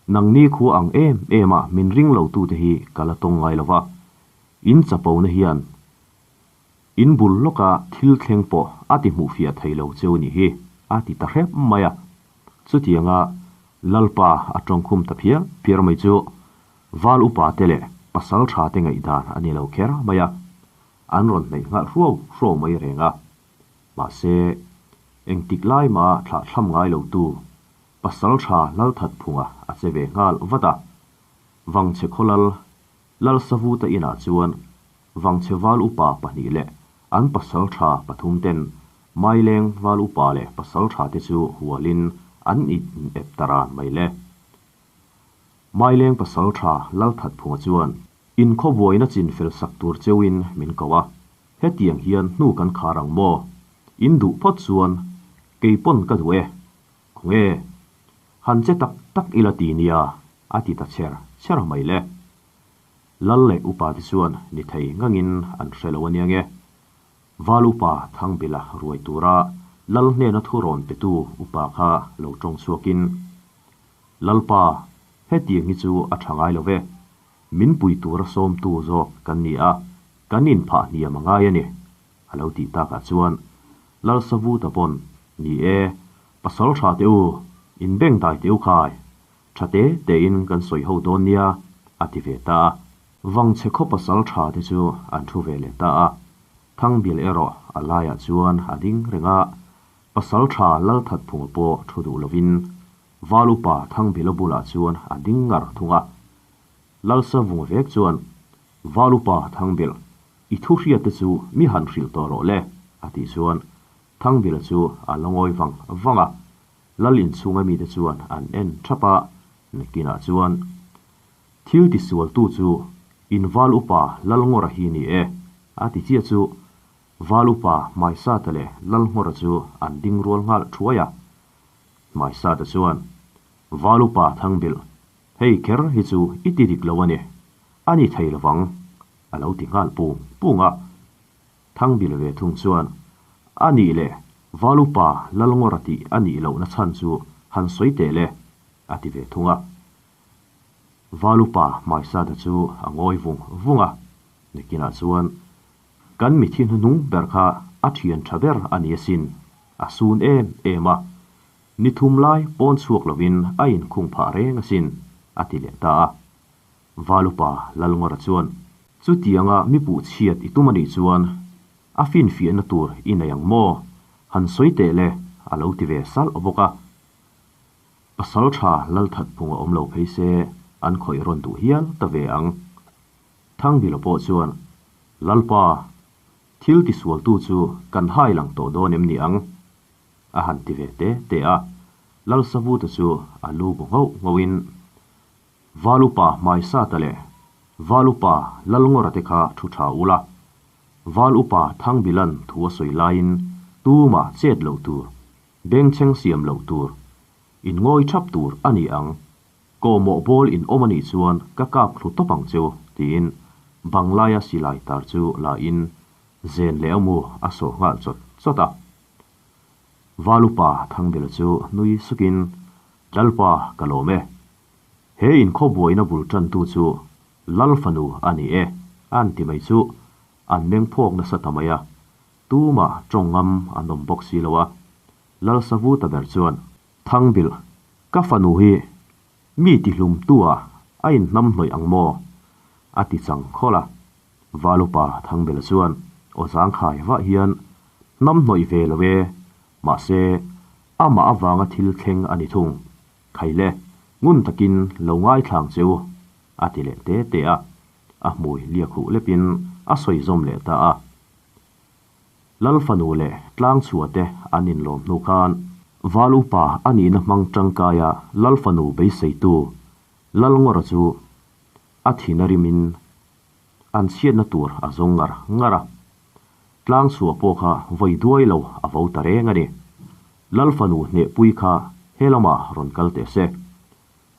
Nangni khua ang em em a min ring lo tute hi ka la tawng ngai lo va, in chapona hian in bul lawka thil thleng pawh a ti hmuh fiah thei lo cheu nih hi, a ti ta hrep mai a. Chutianga Lalpa a tawngkhum ta phiar phiar mai chu Val upa te leh pasal tha te ngaihdan a ni lo kher mai a, an rawn hnaih nghalh hruau hruau mai reng a. Mahse, engtik lai mah thlah thlam ngai lo tu pasal tha Lalthatphunga a che ve nghal vat a. Vangchhe khawlal Lalsavuta inah chuan Vangchhe val upa pahnih leh an pasal tha pathum ten Maileng val upa leh pasal tha te chu hualin an inep ta ran mai le. Maileng pasal tha Lalthatphunga chuan inkhaw buaina chin fel sak tur cheuhin min ko a, hetiang hian hnu kan khar ang maw? In duh phawt chuan kei pawn ka duh e, khawnge? Han che tak tak ila ti nia, a ti ta cher cher mai le. Lal leh upa te chuan ni thei ngangin an hre lo aniang e. Val upa Thangbila ruai tura Lal hnena thu rawn petu upa kha lo tawng chhuakin, Lalpa, Hetiang hi chu a tha ngai lo ve. Min pui tura sawmtu zawk kan ni a, kan inphah hniam a ngai a ni, a lo tih takah chuan Lalsavuta pawn, Ni e, pasal tha teh u, inbengdai teh u khai, tha te tein kan sawi ho dawn nia, a ti ve ta a. Vangchhe khaw pasal tha te chu an thu ve leh ta a. Thangbil erawh a laiah chuan a ding reng a, pasal tha Lalthatphunga pawh thu duh lovin Val upa Thangbila bulah chuan a ding ngar thung a. Lalsavunga vek chuan, Val upa Thangbil, i thu hriat te chu mi han hrilh tawh rawh le, a tih chuan Thangbila chu a la ngawi vang vang a. Lal inchhunga mite chuan an en thap a, nakinah chuan, Thil tisualtu chu in Val upa Lalngawra hi ni e, a ti chiah chu Val upa Hmaisata leh Lalngawra chu an ding rual nghal thuai a. Hmaisata chuan, Val upa Thangbilh, hei kher hi chu i ti dik lo a ni, a ni thei lovang, a lo ti nghal pung pung a. Thangbilh ve thung chuan, A nih le, Val upa Lalngawra tih a nih lohna chhan chu han sawi teh le, a ti ve thung a. Val upa Hmaisata chu a ngawi vung vung a, nakinah chuan, Kan mithi hnuhnung ber kha a thian tha ber a ni asin, a sun em em a, ni thum lai pawn chhuak lovin a inkhung phah reng asin, a ti leh ta a. Val upa Lalngawra chuan, Chutianga mi puh chhiat i tum a nih chuan a finfiahna tur i nei ang maw? Han sawi teh le, a lo ti ve salh bawk a. Pasal tha Lalthatphunga awm lo phei se an khawih rawn duh hial ta ve ang. Thangbila pawh chuan, Lalpa, thil tisualtu chu kan hai lang tawh dawn em ni ang? a han ti ve te te a. Lalsavuta chu a lu bu nghauh nghauhin, Valupa Hmaisata leh Valupa Lalngawra te kha thu tha ula, Val upa Thangbilan thu a sawi laiin tumah chet loh tur, bengchheng siam loh tur, inngawi thap tur a ni ang. Kawhmawh bawl in awm a nih chuan ka kap thlu tawp ang cheu, tiin banglaia silai tar chu la in zen leh a mu a sawh nghal chawt chawt a. Val upa Thangbela chu nui sukin, Lalpa, ka lawm e. He inkhawbuaina bul tantu chu Lal fanu a ni e, an ti mai chu an meng phawk nasa ta mai a. Tumah tawng ngam an awm bawk si lo a. Lal Savuta ber chuan, Thangbilh, ka fanu hi mi tihlum tu ah a inhnam hnawih ang maw? a ti chang khawlh a. Val upa Thangbela chuan aw zangkhai vah hian, Hnam hnawih ve lo e, mahse amah avanga thil thleng a ni thung. Khaile, ngun takin lo ngaithlang che u, a ti leh te te a. A hmui liak huh lepin a sawi zawm leh ta a. Lal fanu leh tlangchhuah te an inlawm hnu khan Val upa a nihna hmang tangkaia Lal fanu beiseitu Lal Ngawra chu a thin a rimin an chhiatna tur a zawng ngar ngar a. Tlangchhuah pawh kha vawi duai lo a vo ta reng a ni. Lal fanu hnehpui kha he lamah rawn kal teh se.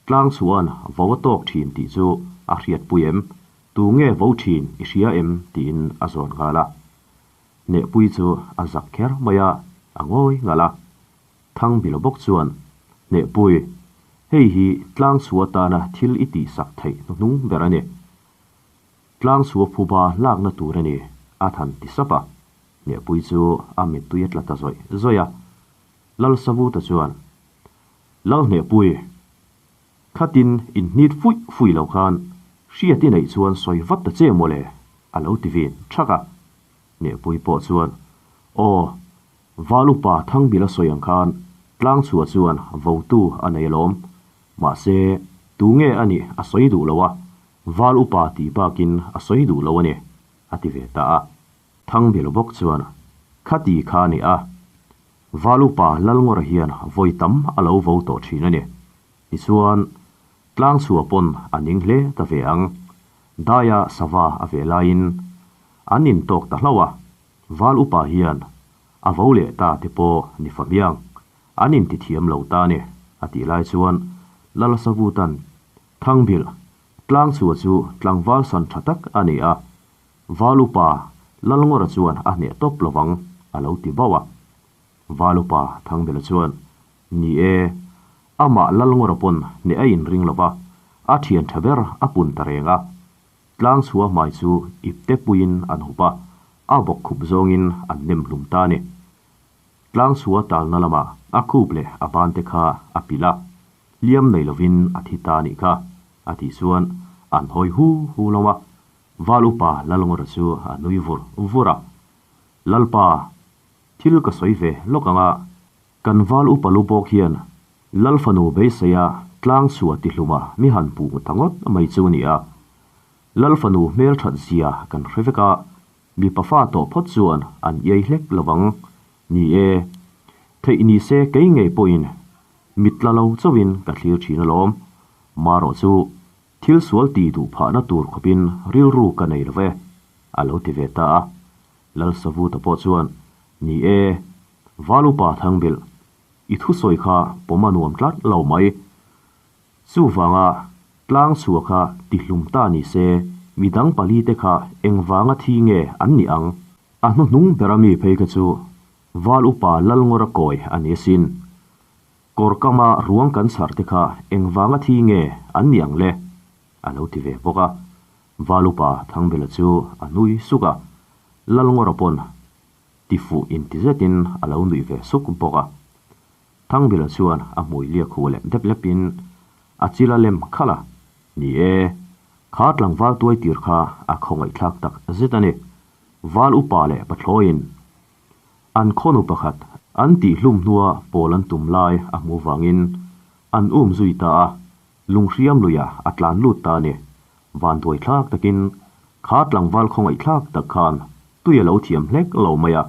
Tlangchhua'n vo a tawk thin tih chu a hriatpui em? Tu nge vo thin i hria em? tiin a zawn nghal a. Hnehpui chu a zak kher mai a, a ngawi ngalh a. Thangbila bawk chuan, Hnehpui, hei hi Tlangchhuah tana thil i tihsak theih hnuhnung ber a ni. Tlangchhuah phuba lakna tur a ni, a than ti sap a. Hnehpui chu a mittui a tla ta zawih zawih a. Lalsavuta chuan, Lalhnehpui, Khatin inhnit fuih fuih lo khan hriat i neih chuan sawi vat ta che mawle, a lo ti vin thak a. Hnehpui pawh chuan, Aw, Val upa Thangbila sawi ang khan Tlangchhuah chuan votu a nei alawm. Mahse, tu nge a nih a sawi duh lo a, Val upa tih bakin a sawi duh lo a ni, a ti ve ta a. Thangbila bawk chuan, Khati kha a ni a, Val upa Lalngawra hian vawi tam a lo vo tawh thin a ni. Tichuan, tlangchhuah pawn a ning hle ta ve ang. Daia sava a ve laiin an intawk ta hlauh a, Val upa hian a vo leh ta te pawh ni fahmiang, an intithiam lo ta a ni, a tih lai chuan Lalsavutan Thangbilh, tlangchhuah chu tlangval san tha tak a ni a, Val upa Lalngawra chuan a hneh tawp lovang, a lo ti bauh a. Val upa Thangbela chuan, Ni e, amah Lalngawra pawn hneh a inring lo va. A thian tha ber a pun ta reng a. Tlang chhuah hmai chu ipte puiin an hup a, a bawk khup zawngin an nem hlum ta a ni. Tlang chhuah talna lamah a khup leh a bante kha a pilh a, hliam nei lovin a thi ta a nih kha, a tih chuan an hawi hu hu lo a. Val upa Lalngawra chu a nui vur vur a, Lalpa, thil ka sawi ve lawk ang a, Kan val upa lu bawk hian Lal fanu beiseia tlang chhuah ti hluma mi han puh ta ngawt mai chu ni a. Lal fanu hmel that zia kan hre vek a, mipa fa tawh phawt chuan an iai hlek lo vang. Ni e, theih ni se kei ngei pawhin mit tla lo chauhin ka thlir thin alawm. Marawh chu thil sual ti duh phahna tur khawpin rilru ka nei lo ve, a lo ti ve ta a. Lal Savuta pawh chuan, Ni e, Val upa Thangbilh, i thusawi kha pawm a nuam tlat lo mai. Chuvanga tlang chhuah kha tihlum ta ni se, midang pali te kha engvanga thi nge an nih ang? A hnuhnung bera mi phei kha chu Val upa Lalngawra kawi a ni asin. Kawr kama ruang kan chhar te kha engvanga thi nge an nih ang le? A lo ti ve bawk a. Val upa Thangbela chu a nui suk a, Lalngawra pawn ti fuh inti zetin a lo nuih ve suk bawk a. Thangbela chuan a hmui liak huh leh dep lepin a chil a lem khalh a, Ni e, kha tlangval tuai tir kha a khawngaihthlak tak zet a ni. Val upa leh pathlawiin an khawnu pakhat an tihhlum hnua pawl an tum lai a hmuh vangin an um zui ta a, Lunghriam luia a tlan lut ta a ni. Vanduai thlak takin kha tlangval khawngaih thlak tak khan tui a lo thiam hlek lo mai a.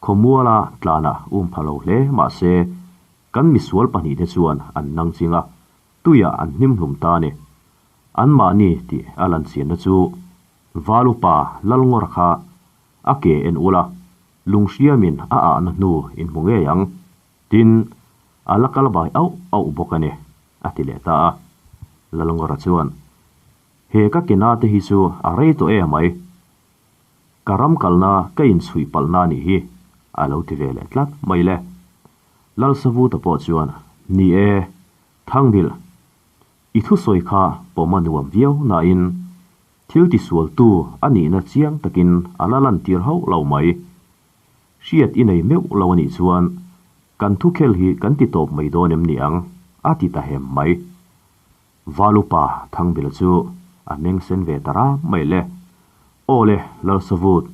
Khawmuala tlana um pha lo hle mahse kan misual pahnihte chuan an nang ching a, tuiah an hnim hlum ta a ni. Anmahni tih a lan chianna chu Val upa Lalngawra kha a ke en ula, Lunghriamin a ahna hnu in hmu ngei ang. Tin, a la kal bai auh auh bawk a ni, a ti leh ta a. Lalngawra chuan, He ka ke na te hi chu a rei tawh e mai. Ka ram kalna ka inchhuih palhna a nih hi, a lo ti ve leh tlat mai le. Lalsavuta pawh chuan, Ni e, Thangbilh, i thusawi kha pawm a nuam viau nain thil tisualtu a nihna chiang takin a la lantir hauh lo mai. Hriat i nei meuh lo a nih chuan kan thukhel hi kan ti tawp mai dawn em ni ang? a ti ta hem mai. Val upa Thangbila chu a meng sen ve ta ram mai le. Aw le, Lalsavut,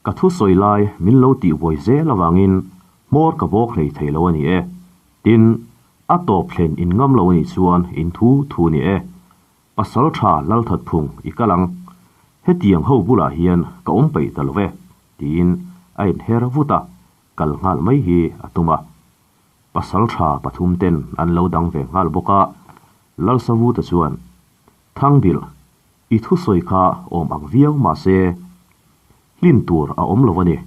ka thu sawi lai min lo tih buai zel avangin hmawr ka bawk hlei thei lo a ni e. Tin, a tawp thlen in ngam lo a nih chuan in thu thu a ni e. Pasal tha Lalthatphung i kal ang. Hetiang ho bulah hian ka awm peih ta lo ve, tiin a inher vut a, kal nghal mai hi a tum a. Pasal tha pathum ten an lo dang ve nghal bawk a, Lalsavuta chuan, Thangbilh, i thusawi kha awm ang viau mahse, hlin tur a awm lo a ni,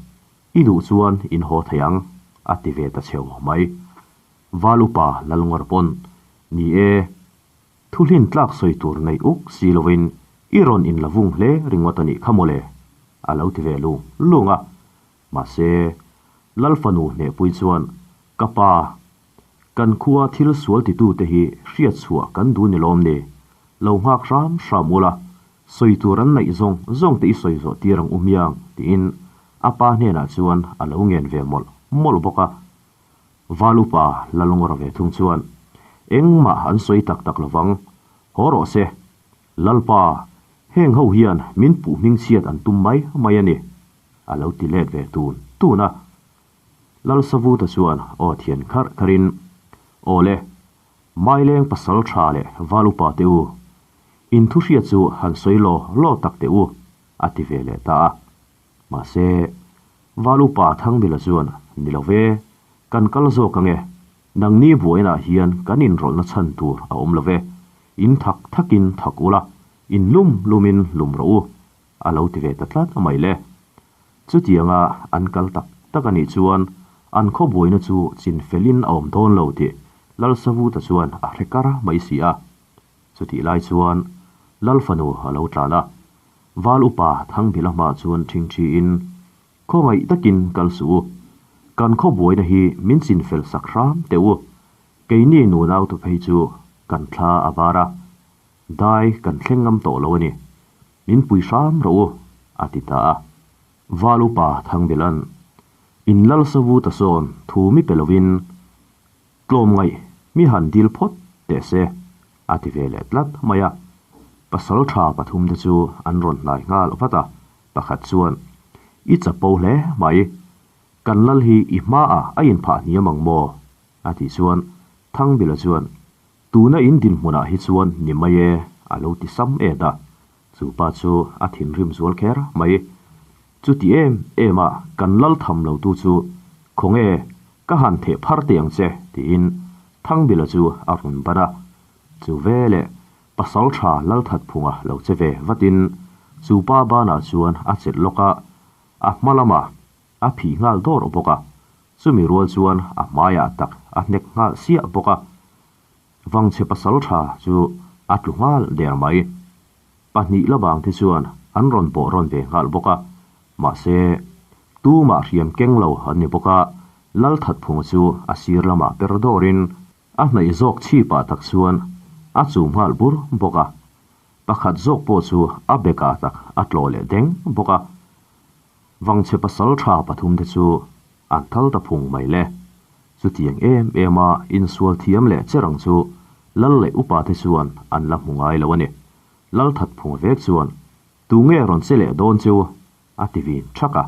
i duh chuan in haw thei ang, a ti ve ta cheu mai. Val upa Lalngawr pawn, Ni e, Thu hlin tlak sawi tur nei uk si lovin i rawn in la vung hle ringawt a nih kha mawle, a lo ti ve lung lung a. Mahse, Lal fanu hnehpui chuan, Ka pa, kan khua thil sual titute hi hriat chhuah kan duh ni lawm ni? Lo nghak hram hram ula, sawi tur an neih zawng zawng te i sawi zawh tir ang u hmiang, tiin a pa hnenah chuan a lo ngen ve mawlh mawlh bawk a. Val upa Lalngawra ve thung chuan, Engmah an sawi tak tak lovang, haw rawh se. Lalpa, heng ho hian min puh hmingchhiat an tum mai mai a ni, a lo ti let ve tun tun a. Lalsavuta chuan aw thian kharh kharhin, Aw le, Maileng pasal tha leh val upa te u, in thu hriat chu han sawi law law tak teh u, a ti ve leh ta a. Mahse, Val upa Thangbila chuan, Ni lo ve, kan kal zawk ang e. Nangni buainah hian kan inrawlhna chhan tur a awm lo ve. In thak thakin thak ula, in lum lumin lum rawh u, a lo ti ve ta tlat mai le. Chutianga an kal tak tak a nih chuan an khaw buaina chu chin felin a awm dawn lo tih Lalsavuta chuan a hre kar mai si a. Chutih lai chuan Lal fanu a lo tlan a, Val upa Thangbila hmah chuan ṭhingṭhiin, Khawngaih takin kal suh u, kan khaw buaina hi min chin fel sak hram teh u, keini nunau tu phei chu kan thla a var a. Dai kan thleng ngam tawh lo a ni. Min pui hram rawh u, a ti ta a. Val upa Thangbila'n, In lal savu ta sawn thu mi pe lovin tlawm ngaih mi han dil phawt teh se, a ti ve leh tlat mai a. Pasal tha pathumte chu an rawn hnai nghal vat a, pakhat chuan, I chapo hle mai, kan lal hi i hmaah a inphah hniam ang maw? a tih chuan Thangbila chuan, Tuna in dinhmunah hi chuan ni mai e, a lo ti sam et a. Chu pa chu a thinrim zual kher mai. Chuti em em a kan lal tham lo tu chu khawnge ka han theh phar teh ang che tiin Thangbila chu a rawn ban a. Chu veleh pasal tha Lalthatphunga lo che ve vatin chu pa banah chuan a chelh lawk a, a hma lamah a phih nghal dawr bawk a, chumi rual chuan a hmaiah tak a hnek nghal siah bawk a. Vangchhe pasal tha chu a tlu nghal der mai. Pahnih la bang te chuan an rawn pawh rawn ve nghal bawk a, mahse tumah hriam keng lo an ni bawk a, Lalthatphunga chu a sir lamah per dawrin a hnaih zawk chhipah tak chuan a chum nghal bur bawk a, pakhat zawk pawh chu a bekah tak a tlawh leh deng bawk a. Vangchhe pasal tha pathum te chu an thal ta phung mai le. Chutiang em em a insual thiam leh che rang chu lal leh upa te chuan an la hmu ngai lo a ni. Lal that phung vek chuan, Tu nge rawn che leh dawn chu? a ti vin thak a.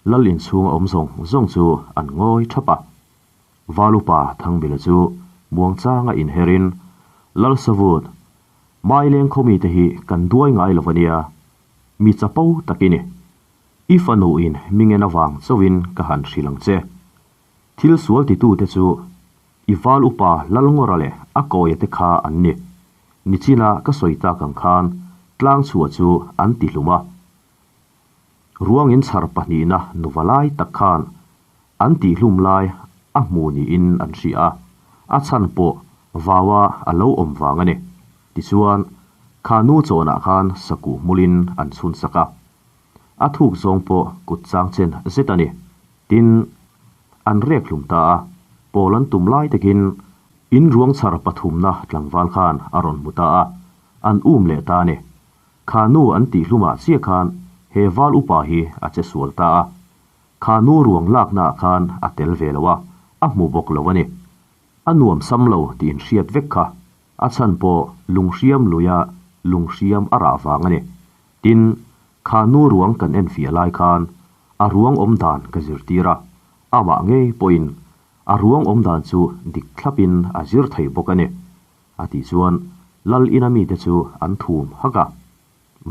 Lal inchhung a awm zawng zawng chu an ngawi thap a. Val upa Thangbila chu muangchanga inherin, Lal Savut, Maileng khaw mite hi kan duai ngai lo a nia, Mi chapo tak i ni. I fanuin mi ngen avang chauhin ka han hrilh ang che. Thil sual titute chu i val upa Lalngawra leh a kawia te kha an ni. Nichina ka sawi tak ang khan tlang chhuah chu an ti hlum a. Ruangin chhar pahnihna nuva lai tak khan an tihhlum lai a hmu niin an hria a, a chhan pawh vaua a lo awm vang a ni. Tichuan, kha nu chawnah khan sakuh hmulin an chhun sak a, a thuk zawng pawh kut chang chen zet a ni. Tin, an rek hlum ta a, pawl an tum lai takin in ruang chhar pathumna tlangval khan a rawn hmu ta a, an um leh ta a ni. Kha nu an tihhlumah chiah khan he val upa hi a che sual ta a, Kha nu ruang laknaah khan a tel ve lo a, a hmu bawk lo a ni. A nuam sam lo tih inhriat vek kha a chhan pawh lunghriam luia lunghriam a rah vang a ni. Tin, kha nu ruang kan enfiah lai khan a ruang awm dan ka zirtir a, amah ngei pawhin a ruang awm dan chu dik thlapin a zir thei bawk a ni. A tih chuan Lal ina mite chu an thum hak a.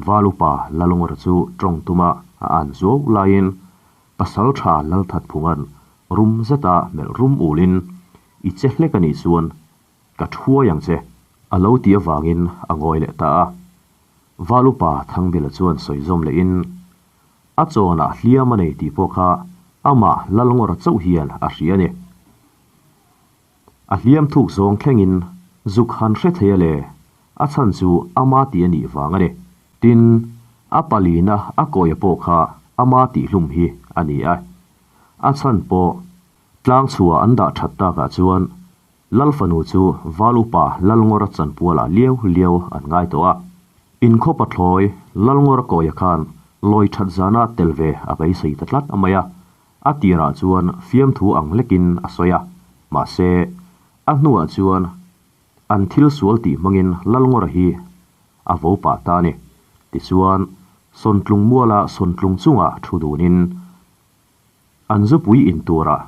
Val upa Lalungawra chu tawng tuma a an zuau laiin pasal tha Lalthatphunga'n rum zeta melh rum ulin, I che hlek a nih chuan ka thuai ang che, a lo ti avangin a ngawi leh ta a. Val upa Thangbila chuan sawi zawm lehin, A chawnah hliam a nei tih pawh kha amah Lalngawra chauh hian a hria a ni. A hliam thuk zawng thlengin zuk han hre thei a le, a chhan chu ama tih a nih vang a ni. Tin, a palina a kawia pawh kha ama tihhlum hi a ni a. A chhan pawh tlang chhuah an dah that takah chuan Lal fanu chu Val upa Lalngawra chanpualah liau liau an ngai tawh a. Inkhaw pathlawi Lalngawra kawia khan lawi that zana tel ve a beisei ta tlat mai a. A tirah chuan fiamthu ang lekin a sawi a, mahse, a hnuah chuan an thil sual tih hmangin Lalngawra hi a vo pah ta a ni. Tichuan, Sawntlung muala Sawntlung chungah thu dunin an zupui in turah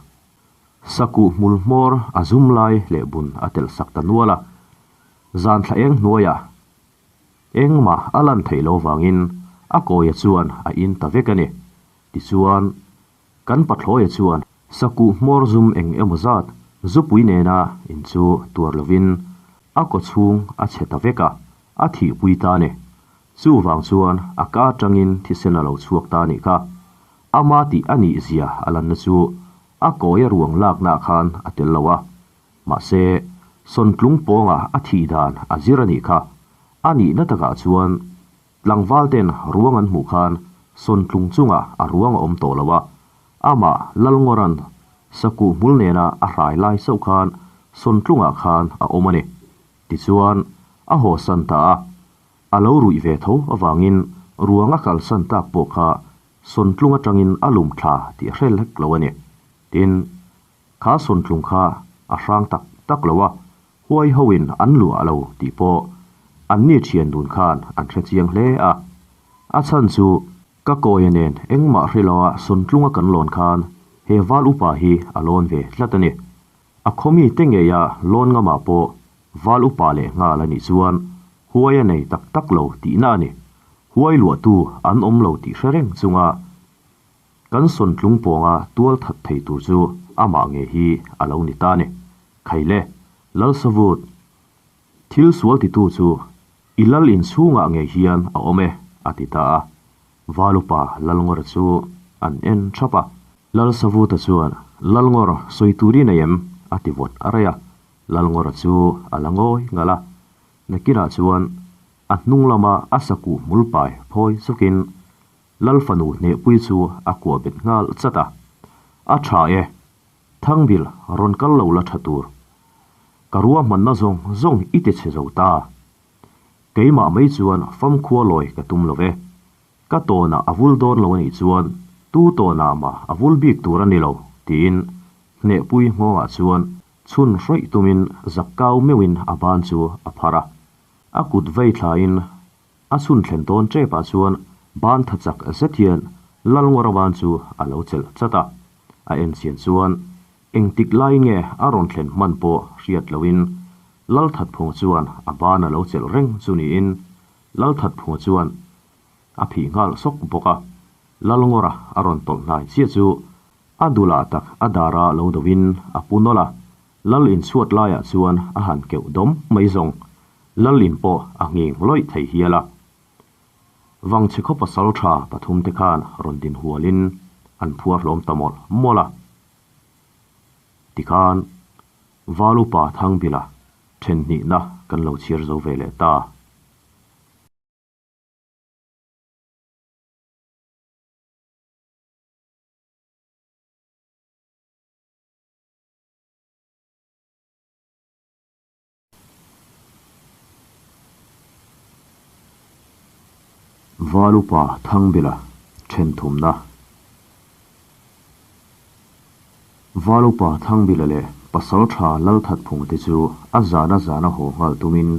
sakuh hmul hmawr a zum lai leh bun a telh sak ta nual a, zan thla eng hnuaiah engmah a lan theih lo vangin a kawia chuan a in ta vek a ni. Tichuan, kan pathlawia chuan sakuh hmawr zum eng emaw zat zupui nena in chu tuar lovin a kaw chhung a chhe ta vek a, a thihpui ta a ni. Chuvang chuan a ka atangin thisen a lo chhuak ta a nih kha. Ama tih a nih zia a lanna chu a kawia ruang laknaah khan a tel lo a. Mahse, sawntlung pawnga a thih dan a zir a nih kha. A nihna takah chuan Tlangval ten ruang an hmuh khan Sawntlung chungah a ruang a awm tawh lo a, amah Lalngawran sakuh hmul nena a hrai lai chauh khan Sawntlungah khan a awm a ni. Tichuan, A haw san ta a, a lo ruih ve tho avangin ruang a kalsan tak pawh kha sawntlung atangin a lum thla tih a hre hlek lo a ni. Tin, kha sawntlung kha a hrang tak tak lo a, huai hoin an luah lo tih pawh anni thian dun khan an hre chiang hle a. A chhan chu Ka kawia nen engmah hre loa sawntlunga kan lawn khan he val upa hi a lawn ve tlat a ni. A khawmi te ngeia lawn ngamah pawh val upa leh nghal a nih chuan huai a nei tak tak lo tihna a ni. Huai luahtu an awm lo tih hre reng chunga kan sawntlung pawnga tual that thei tur chu amah nge hi a lo ni ta a ni. Khaile, Lalsavut, thil sual titu chu I lal inchhungah ngei hian a awm e, a ti ta a. Valupa Lalngawra chu an en thap a. Lalsavuta chuan, Lalngawr, sawi tur i nei em? a ti vawt a rei a. Lalngawra chu a la ngawi ngalh a. Nakinah chuan a hnung lama a sakuh hmul pai phawi zukin Lal fanu hnehpui chu a kuah bet nghal chat a. A tha e, Thangbil rawn kal lo la tha tur. Ka ruahmanna zawng zawng i ti chhe zo ta. Keimah mai chuan famkhua lawi ka tum lo ve. Ka tawnah a vul dawn lo a nih chuan tu tawnah mah a vul bik tur a ni lo, tiin hnehpui nghawngah chuan chhun hrawih tumin zakkau meuhin a ban chu a phar a. A kut vei thlain A chhun thlen dawn tepah chuan ban tha chak zet hian Lalngawra ban chu a lo chelh chat a. A en chian chuan engtik lai nge a rawn thlen hman pawh hriat loin Lalthatphunga chuan a ban a lo chelh reng chu niin Lalthatphunga chuan a phih nghal sawk bawk a. Lalngawra a rawn tawlh hnai chiah chu a dulah tak a dara lo doin a pu nawlh a, Lal inchhuat laiah chuan a han keuh dawm mai zawng. Lal in pawh a nghing lawih thei hial a. Vangchhe khaw pasal tha pathum te khan rawn din hualin an phuar hlawm ta mawlh mawlh a. Tikhan Val upa Thangbila then hnihna kan lo chhiar zo ve leh ta. Val upa Thangbila then thumna Val upa Thangbila leh Pasal tha Lalthatphunga te chu a zana zana haw nghal tumin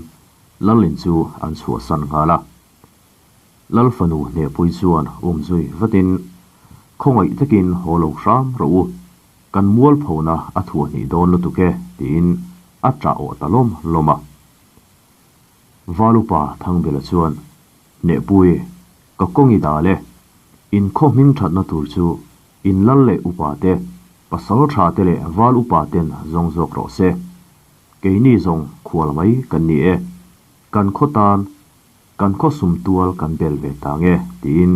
Lalin chu an chhuahsan nghal a. Lal fanu hnehpui chuan umzui vatin, Khawngaih takin haw lo hram rawh u, kan mualphona a thuah hnih dawn lutuk e, tiin a ṭah awh ta lawm lawm a. Valupa Thangbela chuan, Hnehpui, ka kawng i dal e, in khaw hming ṭhatna tur chu in lal leh upa te, pasal ṭha te leh val upa ten zawng zawk rawh se. Keini zawng khual mai kan ni e, kan khaw tan Kan khaw sum tual kan bel ve ta nge tiin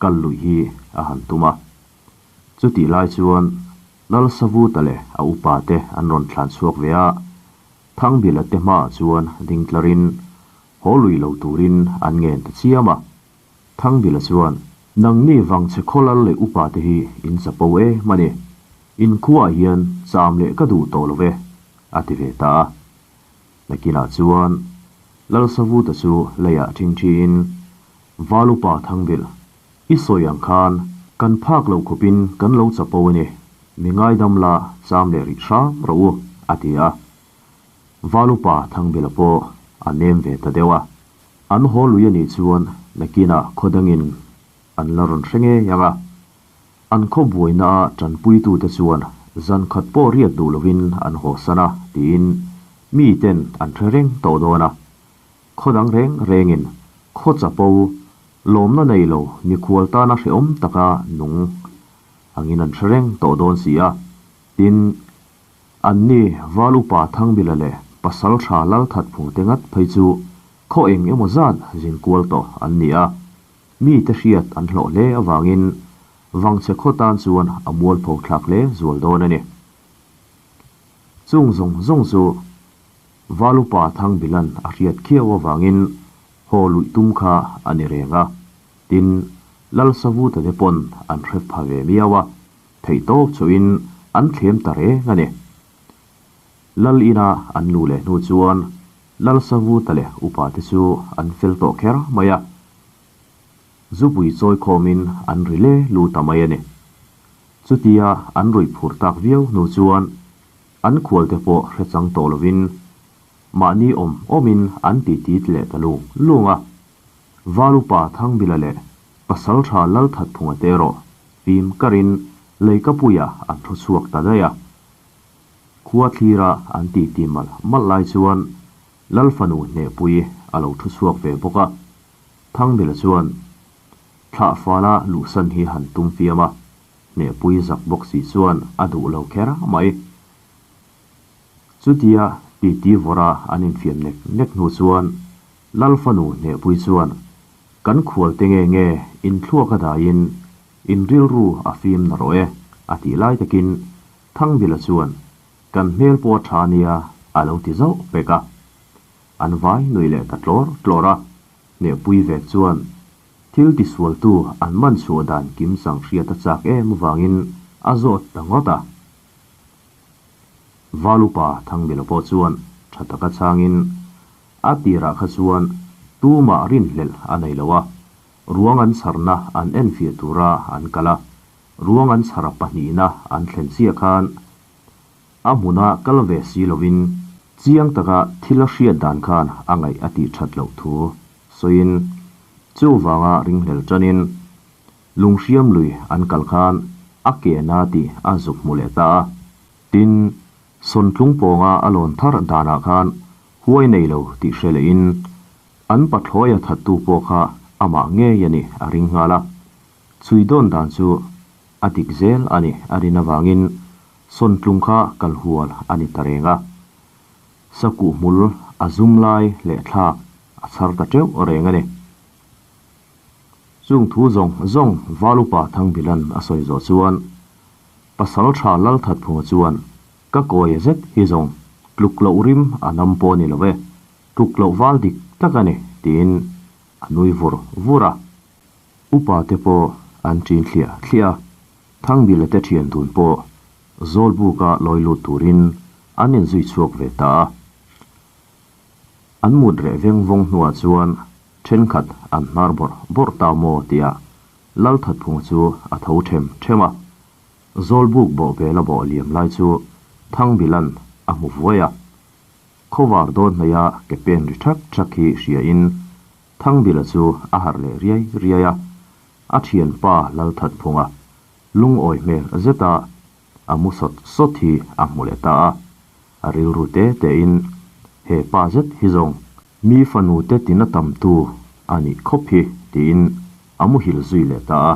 kal luih hi a han tum a. Chutih lai chuan Lalsavuta leh a upa te an rawn thlan chhuak ve a, Thangbila te hmaah chuan ding tlarin haw lui lo turin an ngen ta chiam a. Thangbila chuan, Nangni vangchhe khaw lal leh upa te hi in chapo em a ni. In khuaah hian cham leh ka duh tawh lo ve, a ti ve ta a. Nakinah chuan Lalsavuta chu leiah ṭhingṭhiin, Valupa Thangbilh, i sawi ang khan kan phak loh khawpin kan lo chapo a ni, mi ngaidam la cham leh rih hram rawh u, a ti a. Valupa Thangbilha pawh a nem ve ta deuh a. An haw lui a nih chuan nakinah khaw dangin an la rawn hre ngei ang a. An khaw buaina-a tanpuitute chuan zan khat pawh riat duh lovin an haw san a tiin miten an hre reng tawh dawn a. Khaw dang reng rengin khaw chapo lawmna nei lo mikhual tana hrehawm taka nung angin an hre reng tawh dawn si a. Tin, anni Val Upa Thangbila leh Pasal Tha Lalthatphungte ngat phei chu khaw eng emaw zat zin kual tawh an ni a. Mite hriat an hlawh hle avangin Vangchhe khaw tan chuan a mualpho thlak hle zual dawn a ni. Chung zawng zawng chu Valupa Thangbilan a hriat khiau avangin haw luih tum kha a ni reng a, tin, Lalsavuta te pawn an hre pha ve miau a, theihtawp chauhin an thlem ta reng a ni. Lal ina an lu leh hnu chuan. Lalsavuta leh upate chu an fel tawh kher mai a. Zupui chawi khawmin an ri le lu ta mai a ni. Chutia an ruih phur tak viau hnu chuan an khualte pawh hre chang tawh lovin mahni awm awmin an titi leh ta lung lung a. Valupa Thangbila leh Pasaltha Lalthatphunga te erawh fim karin Leikapuia an thu chhuak ta daih a. Khua thlira an titi malh malh lai chuan Lalfanu Hnehpui a lo thu chhuak ve bawk a. Thangbila chuan thlah fala luhsan hi han tum fiam a, Hnehpui zak bawk si chuan a duh lo kher mai. Chutia titi vawra an infiam nek nek hnu chuan Lalfanu Hnehpui chuan kan khualte nge nge inthluak a daiin in rilru a fim na rawh e a tih lai takin Thangbila chuan kan hmel pawh a tha nia a lo ti zauh pek a. An vai nui leh ta tlawr tlawr a, Hnehpui vek chuan thil tisualtu an man chhuah dan kim chang hriat a chak em avangin a zawt ta ngawt a. Valupa Thangbila pawh chuan tha taka changin a tirah kha chuan tumah rinhlelh a nei lo a, ruang an chharna an enfiah tura an kal a, ruang an chhara pahnihna an thlen chiah khan A hmuna kal ve si lovin chiang taka thil a hriat dan khan a ngaih a tih that loh thu sawiin chuvanga ringhlel tanin Lunghriam lui an kal khan a ke na tih a zuk hmu leh ta a. Tin, Sawntlung pawnga a lawn thar danah khan huai nei lo tih hre lehin an pathlawia thattu pawh kha amah ngei a nih a ring nghal a. Chhui dawn dan chu a dik zel a ni a rin avangin Sawntlung kha kal hual a ni ta reng a. Sakuh hmul a zum lai leh thlak a chhar ta teuh reng a ni. Chung thu zawng zawng Valupa Thangbilan a sawi zawh chuan Pasal tha Lalthatphunga chuan ka kawi zet hi zawng tluk loh rim a nam pawh a ni lo e, tluk loh val dik tak a ni tiin a nui vur vur a. Upa te pawh an ṭin thliah thliah a, Thangbila te ṭhian dun pawh Zawlbuka lawi lut turin an inzui chhuak ve ta a. An mut reh veng vawng hnuah chuan ṭhenkhat an hnar bawrh bawrh ta maw tia Lalthatphunga chu a tho ṭhem ṭhem a. Zawlbuk bawh bela bawh liam lai chu Thangbila'n a hmu vuai a. Khawvar dawn hnaia ke pen ri ṭhak ṭhak hi hriain Thangbila chu a harh leh riai riai a, a thianpa Lalthatphunga lungawi hmel zeta a mu sawt sawt hi a hmu leh ta a, a rilru te tein he pa zet hi zawng mi fanu te tina tamtu a nih khawp hi tiin a muhil zui leh ta a.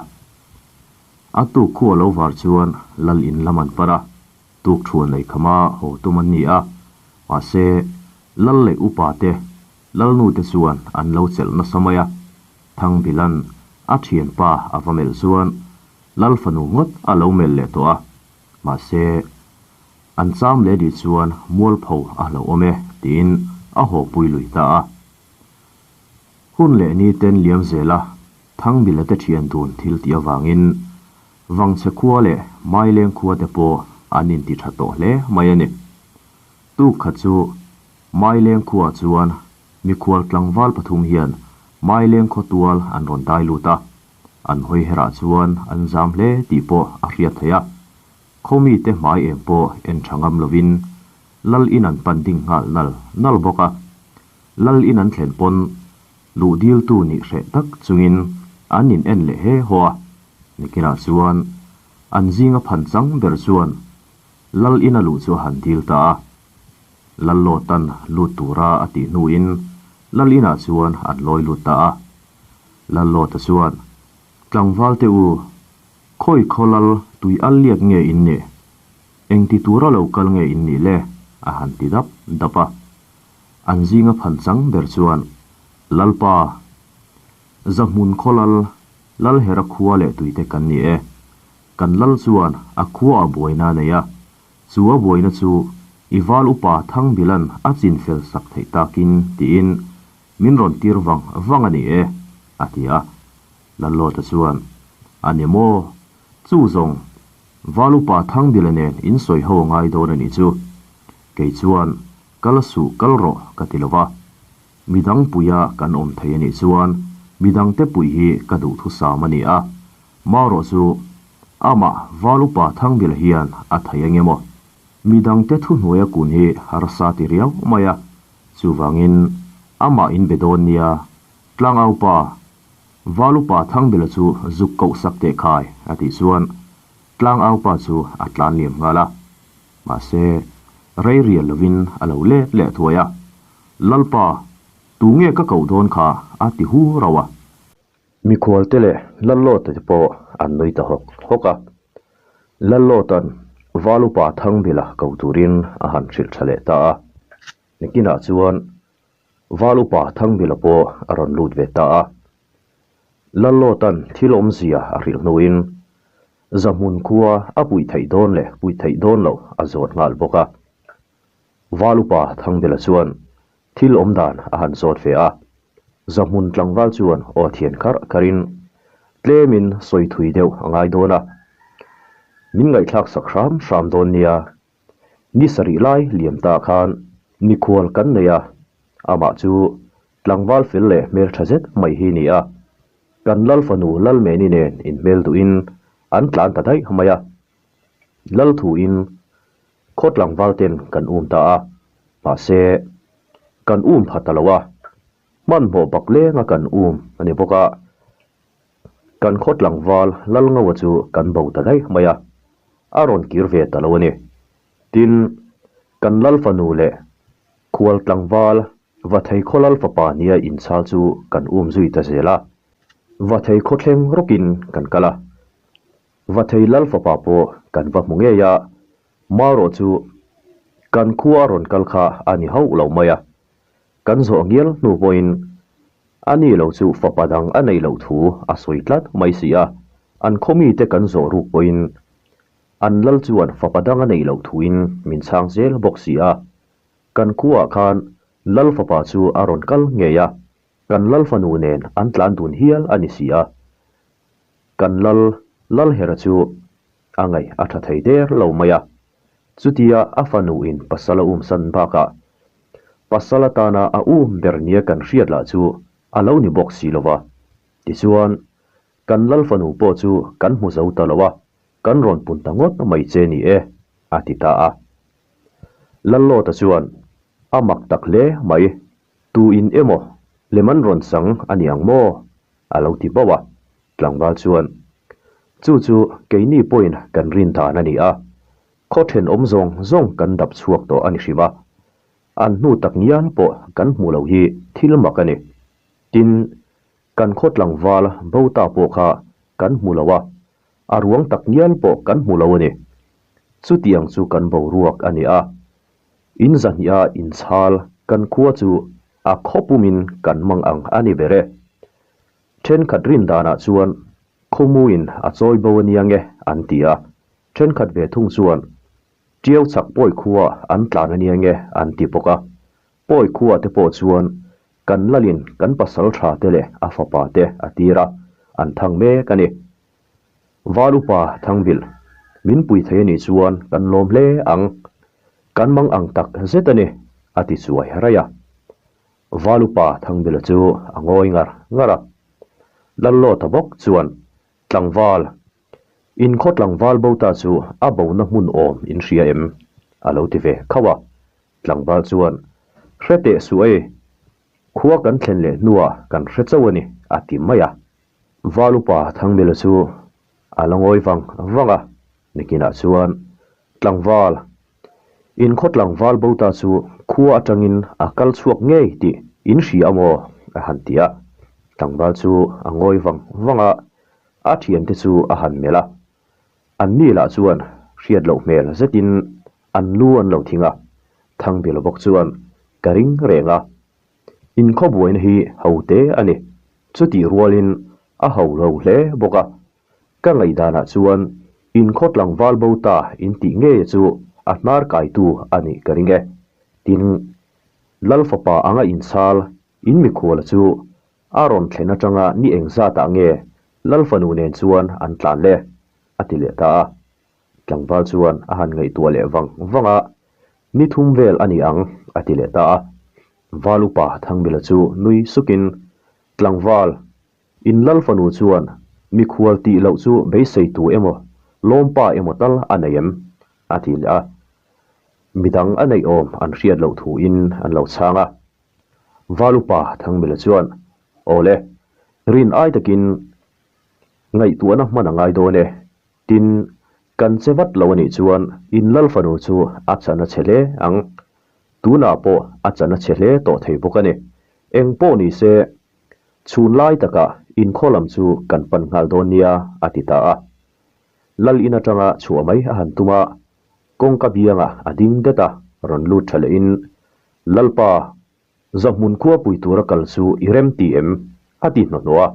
A tuk khu a lo var chuan Lal in lam an pan a, tuk thuan nei khama haw tum an ni a, mahse Lal leh upa te Lalnu te chuan an lo chelh nasa mai a, Thangbilan a thianpa a va melh chuan Lal fanu ngawt a lo melh leh tawh a, mahse an cham leh dih chuan mualpho a hlauh awm e tiin a hawpui lui ta a. Hun leh ni ten liam zela Thangbila te thian dun thil tih avangin Vangchhe khua leh Maileng khua te pawh an inti tha tawh hle mai a ni. Tuk khat chu Maileng khuaah chuan mikhual tlangval pathum hian Maileng khaw tual an rawn dai lut a, an hawi herah chuan an zam hle tih pawh a hriat theih a. Khaw mite hmai eng pawh en tha ngam lovin Lal in an pan ding nghal nal nal bawk a. Lal in an thlen pawn luh diltu nih hreh tak chungin an in en leh he haw a. Nikinah chuan an zinga phan chang ber chuan Lal in a luh chu a han dil ta a. Lallawtan lut tura a tih hnuin Lal inah chuan an lawi lut ta a. Lallawta chuan, Tlangval te u, khawi khaw lal tui al liak nge in nih? Engti tura lo kal nge in nih le? a han ti dap dap a. An zinga phan chang ber chuan, Lalpa, Zahmun khaw lal, Lalhera khua leh tuite kan ni e. Kan lal chuan a khua a buaina a nei a, Chu a buaina chu i val upa Thangbilan a chin fel sak theih takin tiin min rawn tir vang vang a ni e, a ti a. Lallawta chuan, A ni maw? Chu zawng, val upa Thangbila nen in sawi ho a ngai dawn a nih chu. Kei chuan. Kal suh, kal rawh ka ti lo va. Midang puia kan awm thei a nih chuan midangte puih hi ka duhthusam a ni a. Marawh chu amah Val Upa Thangbila hian a thei ange maw? Midangte thuhnuaia kun hi harsa ti riau mai a, chuvangin amah in be dawn nia, Tlangaupa, Val Upa Thangbila chu zuk koh sak teh khai a tih chuan Tlangaupa chu a tlan liam nghal a. Mahse, rei rial lovin a lo let leh thuai a, Lalpa, tu nge ka koh dawn kha? a ti hu rauh a. Mikhualte leh Lallawta te pawh an nui ta hawk hawk a. Lallawta'n Val Upa Thangbila ko turin a han hrilh tha leh ta a. Nikinah chuan Val Upa Thangbila pawh a rawn lut ve ta a. Lallawta'n thil awmzia a hrilh hnuin Zahmun khua a puih theih dawn leh puih theih dawn loh a zawt nghal bawk a. Val Upa Thangbila chuan Thil awm dan a han zawt ve a, Zahmun tlangval chuan aw thian kharh kharhin tlemin sawi thui deuh a ngai dawn a, min ngaihthlak sak hram hram dawn nia. Ni sarih lai liam ta khan mikhual kan nei a, amah chu tlangval fel leh hmeltha zet mai hi ni a, kan Lal fanu Lalmeni nen inhmel duhin an tlan ta daih mai a. Lal thuin Khaw tlangval ten kan um ta a, mahse kan um pha ta lo a, hmanhmawh bak lenga kan um a ni bawk a, kan khaw tlangval Lalngawa chu kan bo ta daih mai a, a rawn kir ve ta lo a ni. Tin, kan Lal fanu leh khual tlangval Vathei khaw Lal fapa nia inchhal chu kan um zui ta zel a, Vathei khaw thleng rawkin kan kal a. Vathei Lal fapa pawh kan va hmu ngei a, marawh chu kan khua a rawn kal kha a ni hauh lo mai a, kan zawh ngial hnu pawhin a ni lo chu fapa dang a neih loh thu a sawi tlat mai si a, an khaw mite kan zawh ruk pawhin an lal chuan fapa dang a neih loh thuin min chhang zel bawk si a, kan khuaah khan Lal fapa chu a rawn kal ngei a, kan Lal fanu nen an tlan dun hial a ni si a. Kan lal Lalhera chu a ngaih a tha thei der lo mai a, chutia a fanu in pasal a um san bakah pasal atana a um ber nia kan hriat lah chu a lo ni bawk si lo va. Tichuan, kan lal fanu pawh chu kan hmu zo ta lo a, kan rawn pun ta ngawt mai che ni e, a ti ta a. Lallawta chuan a mak tak hle mai, tu in emaw lem an rawn chang a ni ang maw? A lo ti bauh a, tlangval chuan, Chu chu keini pawhin kan rin dan a ni a, khaw thenawm zawng zawng kan dap chhuak tawh a ni hrim a, an hnu tak ngial pawh kan hmu lo hi thil mak a ni. Tin, kan khaw tlangval bo ta pawh kha kan hmu lo a, a ruang tak ngial pawh kan hmu lo a ni. Chutiang chu kan boruak a ni a, in zahniha inchhal kan khua chu a khawpumin kan mang ang a ni ber e. Thenkhat rin danah chuan khawmuin a chawi bo a nia nge an ti a, thenkhat ve thung chuan Tiau chak pawi khua an tlan a nia nge an ti bawk a. Pawi khua te pawh chuan kan lalin kan pasal tha te leh a fapa te a tir a, an thang mek a ni. Val upa Thangbil, min pui thei a nih chuan kan lawm hle ang, kan mang ang tak zet a ni, a ti chuai raih a. Val upa Thangbila chu a ngawi ngar ngar a. Lallawta bawk chuan, Tlangval, in khaw tlangval bo ta chu a bona hmun awm in hria em? a lo ti ve khauh a. Tlangval chuan, Hre teh suh ei, khua kan thlen leh hnuah kan hre chauh a ni, a ti mai a. Val upa Thangbila chu a la ngawi vang vang a, nikinah chuan, Tlangval, In khaw tlangval bo ta chu khua atangin a kal chhuak ngei tih in hria a maw? a han ti a. Tlangval chu a ngawi vang vang a, a thiante chu a han melh a. An ni lah chuan hriat loh hmel zetin an lu an lo thing a. Thangbil bawk chuan ka ring reng a. In khaw buaina hi ho te a ni. Chutih rualin a ho lo hle bawk a. Ka ngaihdanah chuan in khaw tlangval bo ta in tih ngei chu a hnar kaitu a nih ka ring e. Tin, Lal fapa anga inchhal in mikhuala chu a rawn thlen atanga ni engzatah nge Lal fanu nen chuan an tlan le? a ti leh ta a. Tlangval chuan a han ngaihtuah leh vang vang a. Ni thum vel a ni ang, a ti leh ta a. Val upa Thangbila chu nui sukin, Tlangval, in lal fanu chuan mikhual tih loh chu beisei tu emaw, lawmpa emaw tal a nei em? a ti leh a. Midang a neih awm an hriat loh thuin an lo chhang a. Val upa Thangbila chuan, Awle, rin ai takin ngaihtuahna hman a ngai dawn e, Tin, kan che vat lo a nih chuan in lal fanu chu a chan a chhe hle ang. Tunah pawh a chan a chhe hle tawh thei bawk a ni. Eng pawh ni se, chhun lai takah inkhaw lam chu kan pan nghal dawn nia, a ti ta a. Lal in atanga chhuah mai a han tum a, kawngka biangah a ding det a, rawn lut tha lehin, Lalpa, Zahmun khua pui tura kal chu i rem ti em? a ti hnawhhnawh a.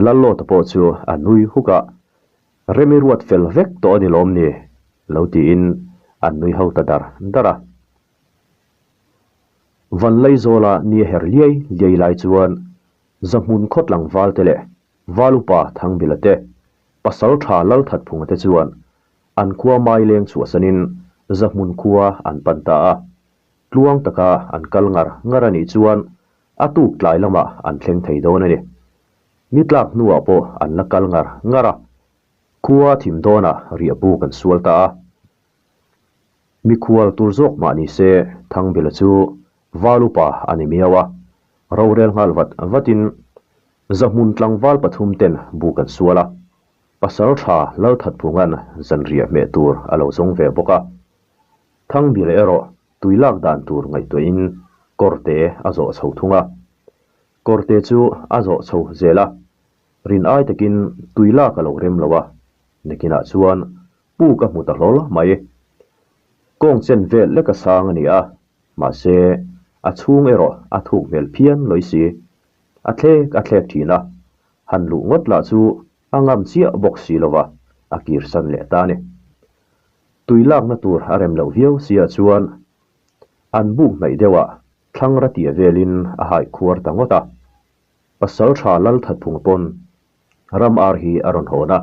Lallawta pawh chu a nui huk a, Remi ruat fel vek tawh a ni lawm ni? lo tiin an nui ho ta dar dar a. Vanlaizawla ni a her liai liai lai chuan Zahmun khaw tlangval te leh Valupa Thangbila te, Pasal tha Lalthatphunga te chuan an khua Maileng chhuahsanin Zahmun khua an pan ta a. Tluang taka an kal ngar ngar a nih chuan a tuk tlai lamah an thleng thei dawn a ni. Ni tlak hnuah pawh an la kal ngar ngar a, khua thim dawnah riahbuk an sual ta a. Mikhual tur zawk mah ni se Thangbela chu val upa a ni miau a, rorel nghal vat vatin Zahmun tlangval pathum ten buk an sual a, pasal tha Lalthatphunga'n zanriah hmeh tur a lo zawng ve bawk a. Thangbila erawh tui lak dan tur ngaihtuahin kawrte a zawh chho thung a. Kawrte chu a zawh chho zel a, rin ai takin tui lak a lo rem lo a, nakinah chuan pu ka hmu ta hlawl mai. Kawng chen vel lek a sang a ni a, mahse a chhung erawh a thuk hmel phian lawi si. A thlek a thlek thin a, han luh ngawt lah chu a ngam chiah bawk si lo va, a kirsan leh ta a ni. Tui lakna tur a rem loh viau sia chuan an buk hnaih deuhah thlangra tia velin a haih khuar ta ngawt a. Pasal tha Lalthatphunga pawn ram ar hi a rawn hawn a,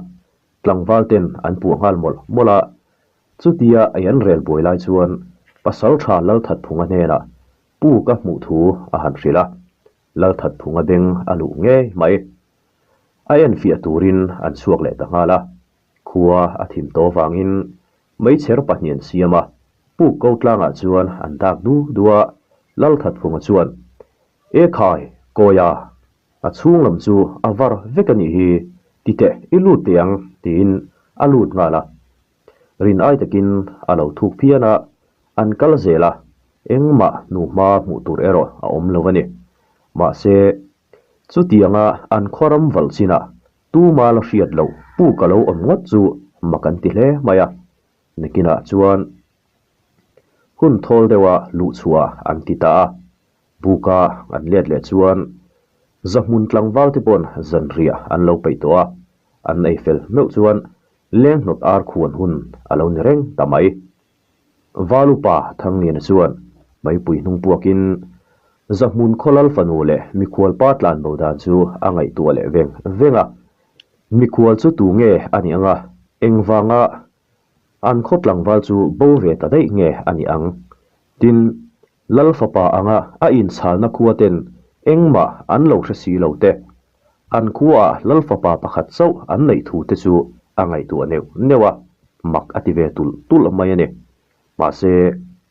tlangval ten an puah nghal mawlh mawlh a. Chutia ei an rel buai lai chuan Pasal tha Lalthatphunga hnenah pu ka hmuh thu a han hrilh a, Lalthatphunga beng a luh ngei mai. A enfiah turin an chhuak leh ta nghal a. Khua a thim tawh vangin meichher pahnih an siam a, puk ko tlangah chuan an dak du du a, Lalthatphunga chuan, E khai, Kawia, a chhung lam chu a var vek a nih hi, ti teh i lut teh ang, tiin a lut nghal a. Rin ai takin a lo thuk phian a, an kal zel a, engmah hnuhma hmuh tur erawh a awm lo a ni. Mahse, chutianga an khuaram valh chinah Tuma la hriat loh puk a lo awm ngawt chu mak an ti hle mai a, nakinah chuan hun thawl deuha luh chhuah an ti ta a, buka an let leh chuan zahmun tlangval te pawn zanriah an lo peih tawh a, an ei fel meuh chuan lenghnawt ar khuan hun a lo ni reng ta mai. Val upa Thangliana chuan Maipui hnung puakin Zahmun khawlal fanu leh mikhualpa tlanbo dan chu a ngaihtuah leh veng veng a. Mikhual chu tu nge a nih anga engvanga an khaw tlangval chu bo ve ta daih nge a nih ang? Tin, Lal fapa anga a inchhalna khua ten engmah an lo hre si lo te, an khuaah Lal fapa pakhat chauh an neih thu te chu a ngaihtuah neuh neuh a, mak a ti ve tulh tulh mai a ni. Mahse,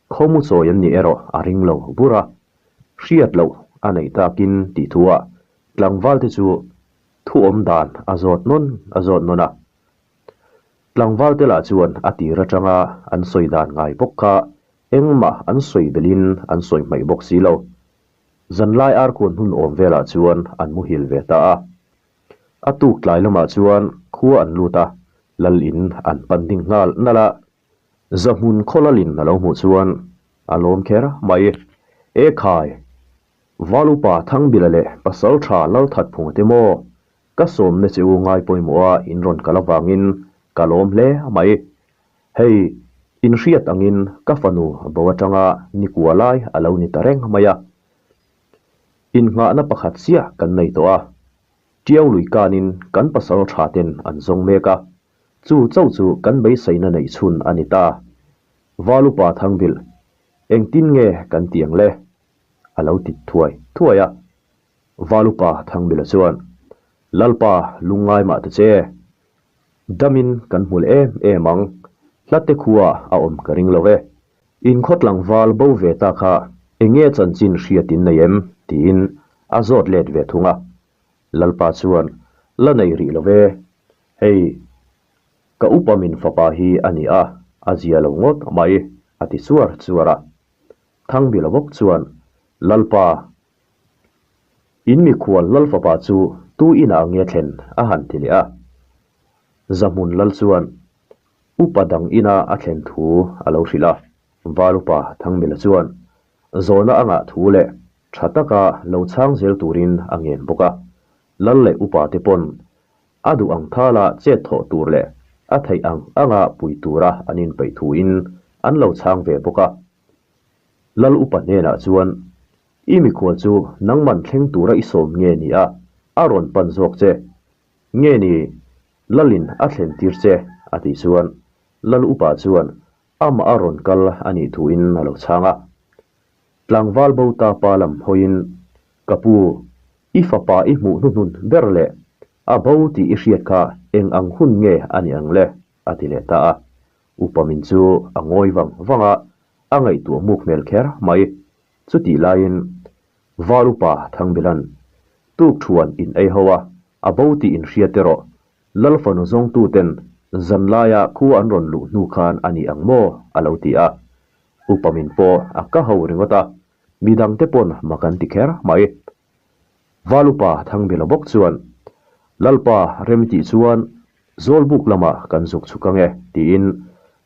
khawmu chawi an nih erawh a ring lo bur a, hriat loh a neih takin tih thuah tlangval te chu thu awm dan a zawt nawn a zawt nawn a. Tlangval te lah chuan a tir atanga an sawi dan ngai bawk kha Engmah an sawi belhin an sawi hmaih bawk si lo. Zanlai arkuan hun awm velah chuan an muhil ve ta a. A tuk tlai lamah chuan khua an lut a, lal in an pan ding nghal nalh a. Zahmun khaw lalin a lo hmuh chuan a lawm kher mai. E khai! Val upa Thangbila leh Pasal tha Lalthatphunga te maw? Ka sawmna che u ngai pawimawh a in rawn kal avangin ka lawm hle mai. Hei, inhriat angin ka fanu bo atanga nikua lai a lo ni ta reng mai a. Innghahna pakhat chiah kan nei tawh a, Tiau lui kanin kan pasal tha ten an zawng mek a, chu chauh chu kan beiseina neih chhun a ni ta. Valupa Thangbilh, engtin nge kan tih ang le? A lo ti thuai thuai a. Valupa Thangbilha chuan, Lalpa lungngai mah ta che. Damin kan hmul em em ang, hlate khua a awm ka ring lo e. In khaw tlangval bo ve ta kha enge chanchin hriat in nei em? tiin a zawt let ve thung a. Lalpa chuan, La nei rih lo ve. Hei, ka upa min fapa hi a ni a, a zia lo ngawt mai, a ti chuar chuar a. Thangbila bawk chuan, Lalpa, in mikhual Lal fapa chu tu inah nge thlen? a han ti leh a. Zahmun Lal chuan, Upa dang ina a thlen thu a lo hrilh a. Val upa Thangbila chuan, Zawhna a ngah thu leh tha taka lo chhang zel turin a ngen bawk a. Lal leh upa te pawn a duh ang thala chet thawh tur leh a theih ang anga pui tura an inpeih thuin an lo chhang ve bawk a. Lal upa hnenah chuan, I mikhual chu nangman thleng tura i sawm nge ni a, a rawn pan zawk che. Nge ni, Lalin a thlen tir che, a tih chuan Lal upa chuan amah a rawn kal a nih thuin a lo chhang a. Tlangval bo ta pa lam hawiin, Ka pu, i fapa i hmuh hnuhnun ber leh a bo tih i hriat kha eng ang hun nge a ni ang le? a ti leh ta a. Upa min chu a ngawi vang vang a, a ngaihtuah muk hmel kher mai. Chutih laiin Val upa Thangbilan tuk thuan in ei ho a, a bo tih in hriat erawh Lal fanu zawngtuten zan laia khua an rawn luh hnu khan a ni ang maw? a lo ti a. Upa min pawh a ka ho ringawt a, midangte pawn mak an ti kher mai. Val upa Thangbila bawk chuan, Lalpa rem tih chuan Zawlbuk lamah kan zuk chhuk ange tiin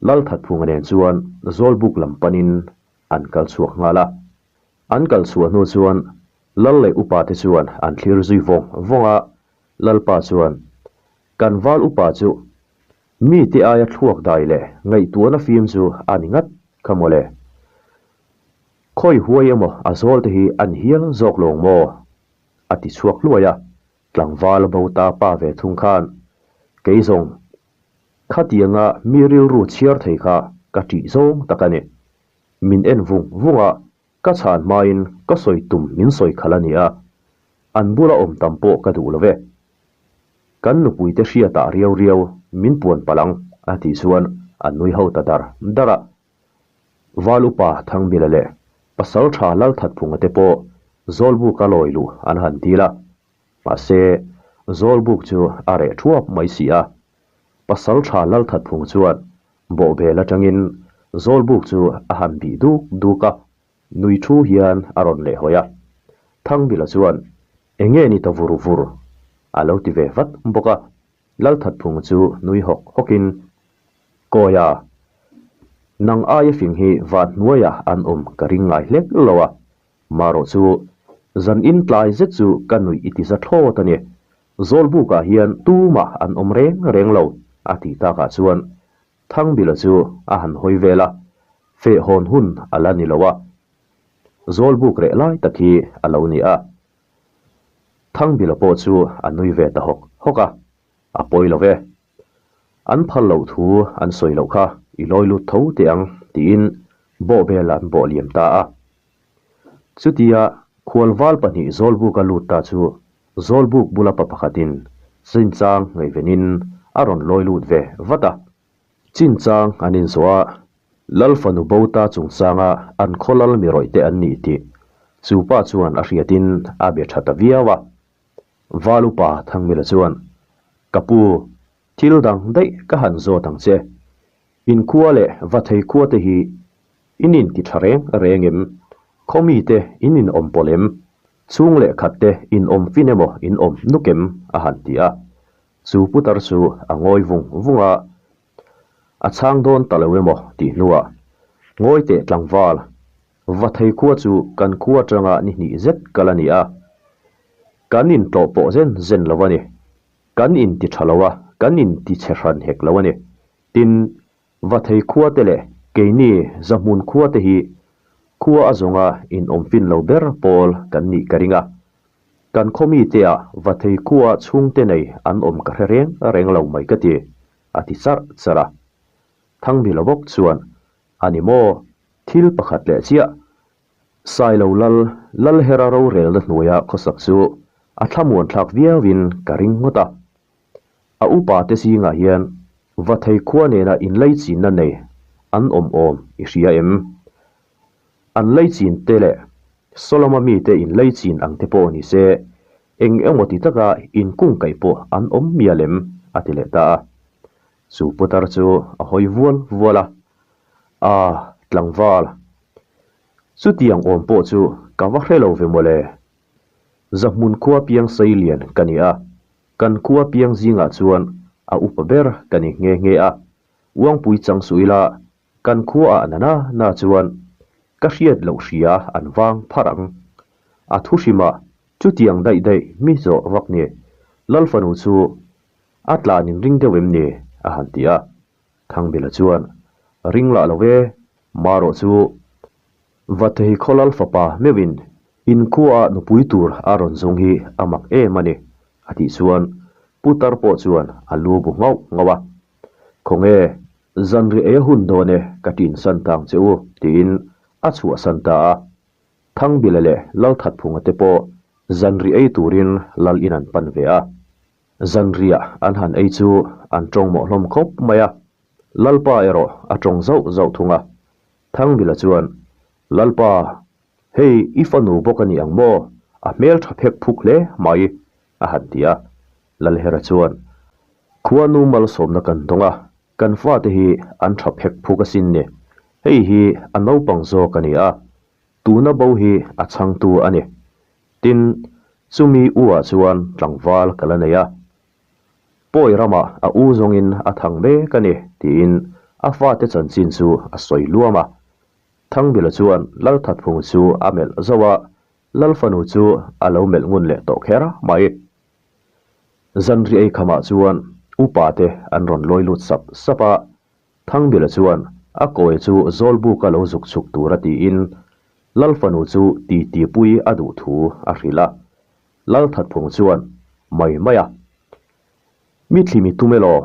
Lal Thatphunga nen chuan Zawlbuk lam panin an kal chhuak nghal a. An kal chhuah hnu chuan Lal leh upa te chuan an thlir zui vawng vawng a, Lalpa chuan, Kan val upa chu mite aia thluak dai leh ngaihtuahna fim chu a ni ngat kha mawle. Khawi huai emaw a zawl te hi an hial zawk lawng maw? a ti chhuak hluai a, tlangval bo ta pa ve thung khan, Kei zawng, khatianga mi rilru chhiar thei kha ka ṭih zawng tak a ni. Min en vung vung a, ka chhan hmain ka sawi tum min sawi khalh a ni a, an bula awm tam pawh ka duh lo ve. Kan nupuite hriatah riau riau min puan palh ang, a tih chuan a nui ho ta dar dar a. Val upa Thangbila leh Pasal tha Lalthatphunga te pawh Zawlbuka lawi luh an han dil a, mahse Zawlbuk chu a reh thuap mai si a. Pasal tha Lalthatphunga chuan bawhbel atangin Zawlbuk chu a han bih duk duk a, nui thu hian a rawn lehhawi a. Thangbila chuan, Enge ni ta vur vur? a lo ti ve vat bawk a. Lalthatphung chu nui hawk hawkin, Kawia, nang aia fing hi van hnuaiah an awm ka ring ngai hlek lo a, marawh chu zan in tlai zet chu ka nuih i ti za thlawt a ni. Zawlbukah hian tumah an awm reng reng lo, a tih takah chuan Thangbila chu a han hawi vel a, feh hawn hun a la ni lo a, Zawlbuk reh lai tak hi a lo ni a. Thangbila pawh chu a nui ve ta hawk hawk a, A pawi lo ve. An phal loh thu an sawi loh kha i lawi lut tho teh ang tiin bawhbel an bawh liam ta a. Chutia khualval pahnih Zawlbuka lut ta chu Zawlbuk bula pa pakhatin chinchang ngaihvenin a rawn lawi lut ve vat a. Chinchang an inzawh a, Lal fanu bo ta chungchanga an khaw lal mi rawih te an nih tih chu pa chuan a hriatin a be tha ta viau a. Val upa Thangmila chuan, Ka pu, thil dang daih ka han zawt ang che. Inkhua leh Vathei khua te hi in inti tha reng reng em? Khaw mite in inawm pawlh em? Chhung leh khat te in awm fin emaw in awm nuk em? a han ti a. Chu putar chu a ngawi vung vung a, A chhang dawn ta lo emaw tih hnuah ngawi teh tlangval, Vathei khua chu kan khua atanga ni hnih zet kal a ni a, kan intlawh pawh zen zen lo a ni. Kan inti tha lo a, kan inti chhe hran hek lo a ni. Tin, Vathei khua te leh keini Zahmun khua te hi khua a zawnga inawm fin lo ber pawl kan nih ka ring a. Kan khaw mite ah Vathei khua chhungte nei an awm ka hre reng reng lo mai ka ti, a ti charh charh a. Thangbila bawk chuan, A ni maw? Thil pakhat leh chiah. Sailo lal, Lalhera rorelna hnuaia khawsak chu a thlamuan thlak viauin ka ring ngawt a. A upa te zingah hian Vathei khua nena inleichinna nei an awm awm i hria em? An leichin te leh Soloma mite inleichin ang te pawh ni se, eng emaw ti taka inkungkaih pawh an awm mial em? a ti leh ta a. Chu putar chu a hawi vual vual a, A, tlangval, chutiang awm pawh chu ka va hre lo ve mawle. Zahmun khua piang sei lian ka ni a, kan khua piang zingah chuan a upa ber ka ni nghe nghe a, Uangpui chang suh ila kan khuaah nana na chuan ka hriat loh hria an vang pharh ang. A thu hrimah chutiang daih daih mi zawh vak ni, Lalfanu chu a tlan in ring deuh em ni? a han ti a. Thangbila chuan, Ring lah lo e, marawh chu Vathei khawlal fapa meuhin inkhuaah nupui tur a rawn zawng hi a mak em a ni, a tih chuan Putar pawh chuan a lu bu nghauh nghauh a. Khawnge, zanri ei a hun dawn e, ka tinsan tang che u, tiin a chhuahsan ta a. Thangbila leh Lalthatphunga te pawh zanri ei turin lal in an pan ve a. Zanriah an han ei chu an tawng mawh hlawm khawp mai a, Lalpa erawh a tawng zauh zauh thung a. Thangbila chuan, Lalpa, hei i fanu bawk a ni ang maw? A hmel tha phek phuk hle mai, a han ti a. Lalhera chuan, Khuanu malsawmna kan dawng a, kan fate hi an tha phek phuk asin ni. Hei hi a naupang zawk a ni a, tuna bo hi a chhangtu a ni. Tin, chumi u ah chuan tlangval ka la nei a. Pawi ramah a u zawngin a thang mek a ni, tiin a fate chanchin chu a sawi luam a. Thangbila chuan Lalthatphung chu a melh zauh a, Lalfanu chu a lo melh ngun leh tawh kher mai. Zanri ei khamah chuan upa te an rawn lawi lut sap sap a, Thangbila chuan a kawi chu Zawlbuka lo zuk chhuk tura tiin Lalfanu chu titi pui a duh thu a hrilh a. Lalthatphung chuan mai mai a, Mi thlim i tum elaw?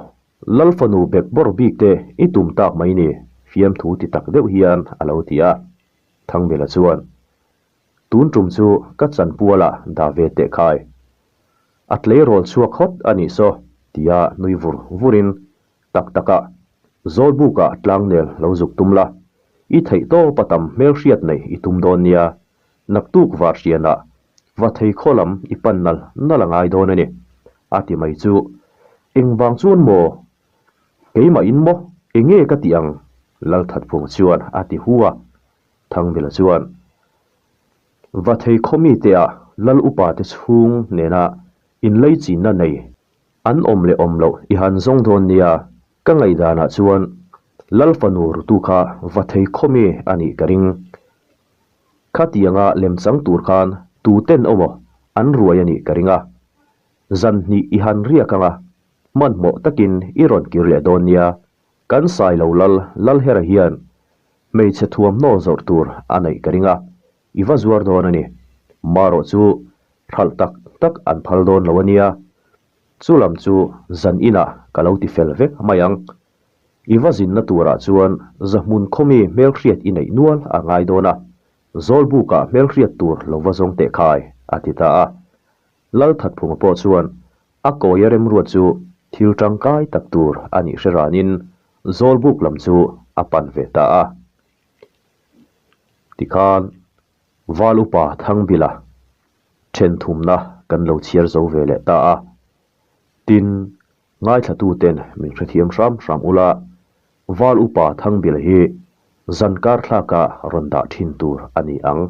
Lalfanu bekbawr bik te i tum tak mai ni, fiamthu ti tak deuh hian a lo ti a. Thangbila chuan, Tun tum chu ka chanpualah dah ve teh khai. A tleirawl chhuak hawt a nih saw, tia nui vur vurin tak takah Zawlbukah tlangnel lo zuk tum la, i theih tawp a tam hmelhriat nei i tum dawn nia, naktuk varhrianah va thei khaw lam i pan nal nal a ngai dawn a ni, a ti mai chu. Engvang chuan maw? Keimah in maw? Enge ka tih ang? Lalthatphung chuan a ti hu a. Thangbela chuan, Va thei khaw mite ah Lal upa te chhung nena inleichinna nei an awm leh awm loh i han zawng dawn nia, ka ngaihdanah chuan Lal fanu rutu kha va thei khaw mi a nih ka ring. Khatianga lemchang tur khan tuten awmaw an ruai a nih ka ring a. Zan hnih i han riak anga hmanhmawh takin i rawn kir leh dawn nia, kan Sailo Lal Lalhera hian Hmeichhe thuamhnaw zawrh tur a neih ka ring a, i va zuar dawn a ni. Marawh chu hralh tak tak an phal dawn lo a nia. Chu lam chu zan inah ka lo ti fel vek mai ang. I va zinna turah chuan zahmun khawmi hmelhriat i neih nual a ngai dawn a, Zawlbukah hmelhriat tur lo va zawng teh khai, a ti ta a. Lalthatphunga pawh chuan a kawia remruat chu thil tangkai tak tur a nih hre ranin Zawlbuk lam chu a pan ve ta a. Tikhan Val upa Thangbila then thumna kan lo chhiar zo ve leh ta a. Tin, ngaithlatuten min hrethiam hram hram ula, Val upa Thangbila hi zan kar thlaka rawn dah thin tur a ni ang.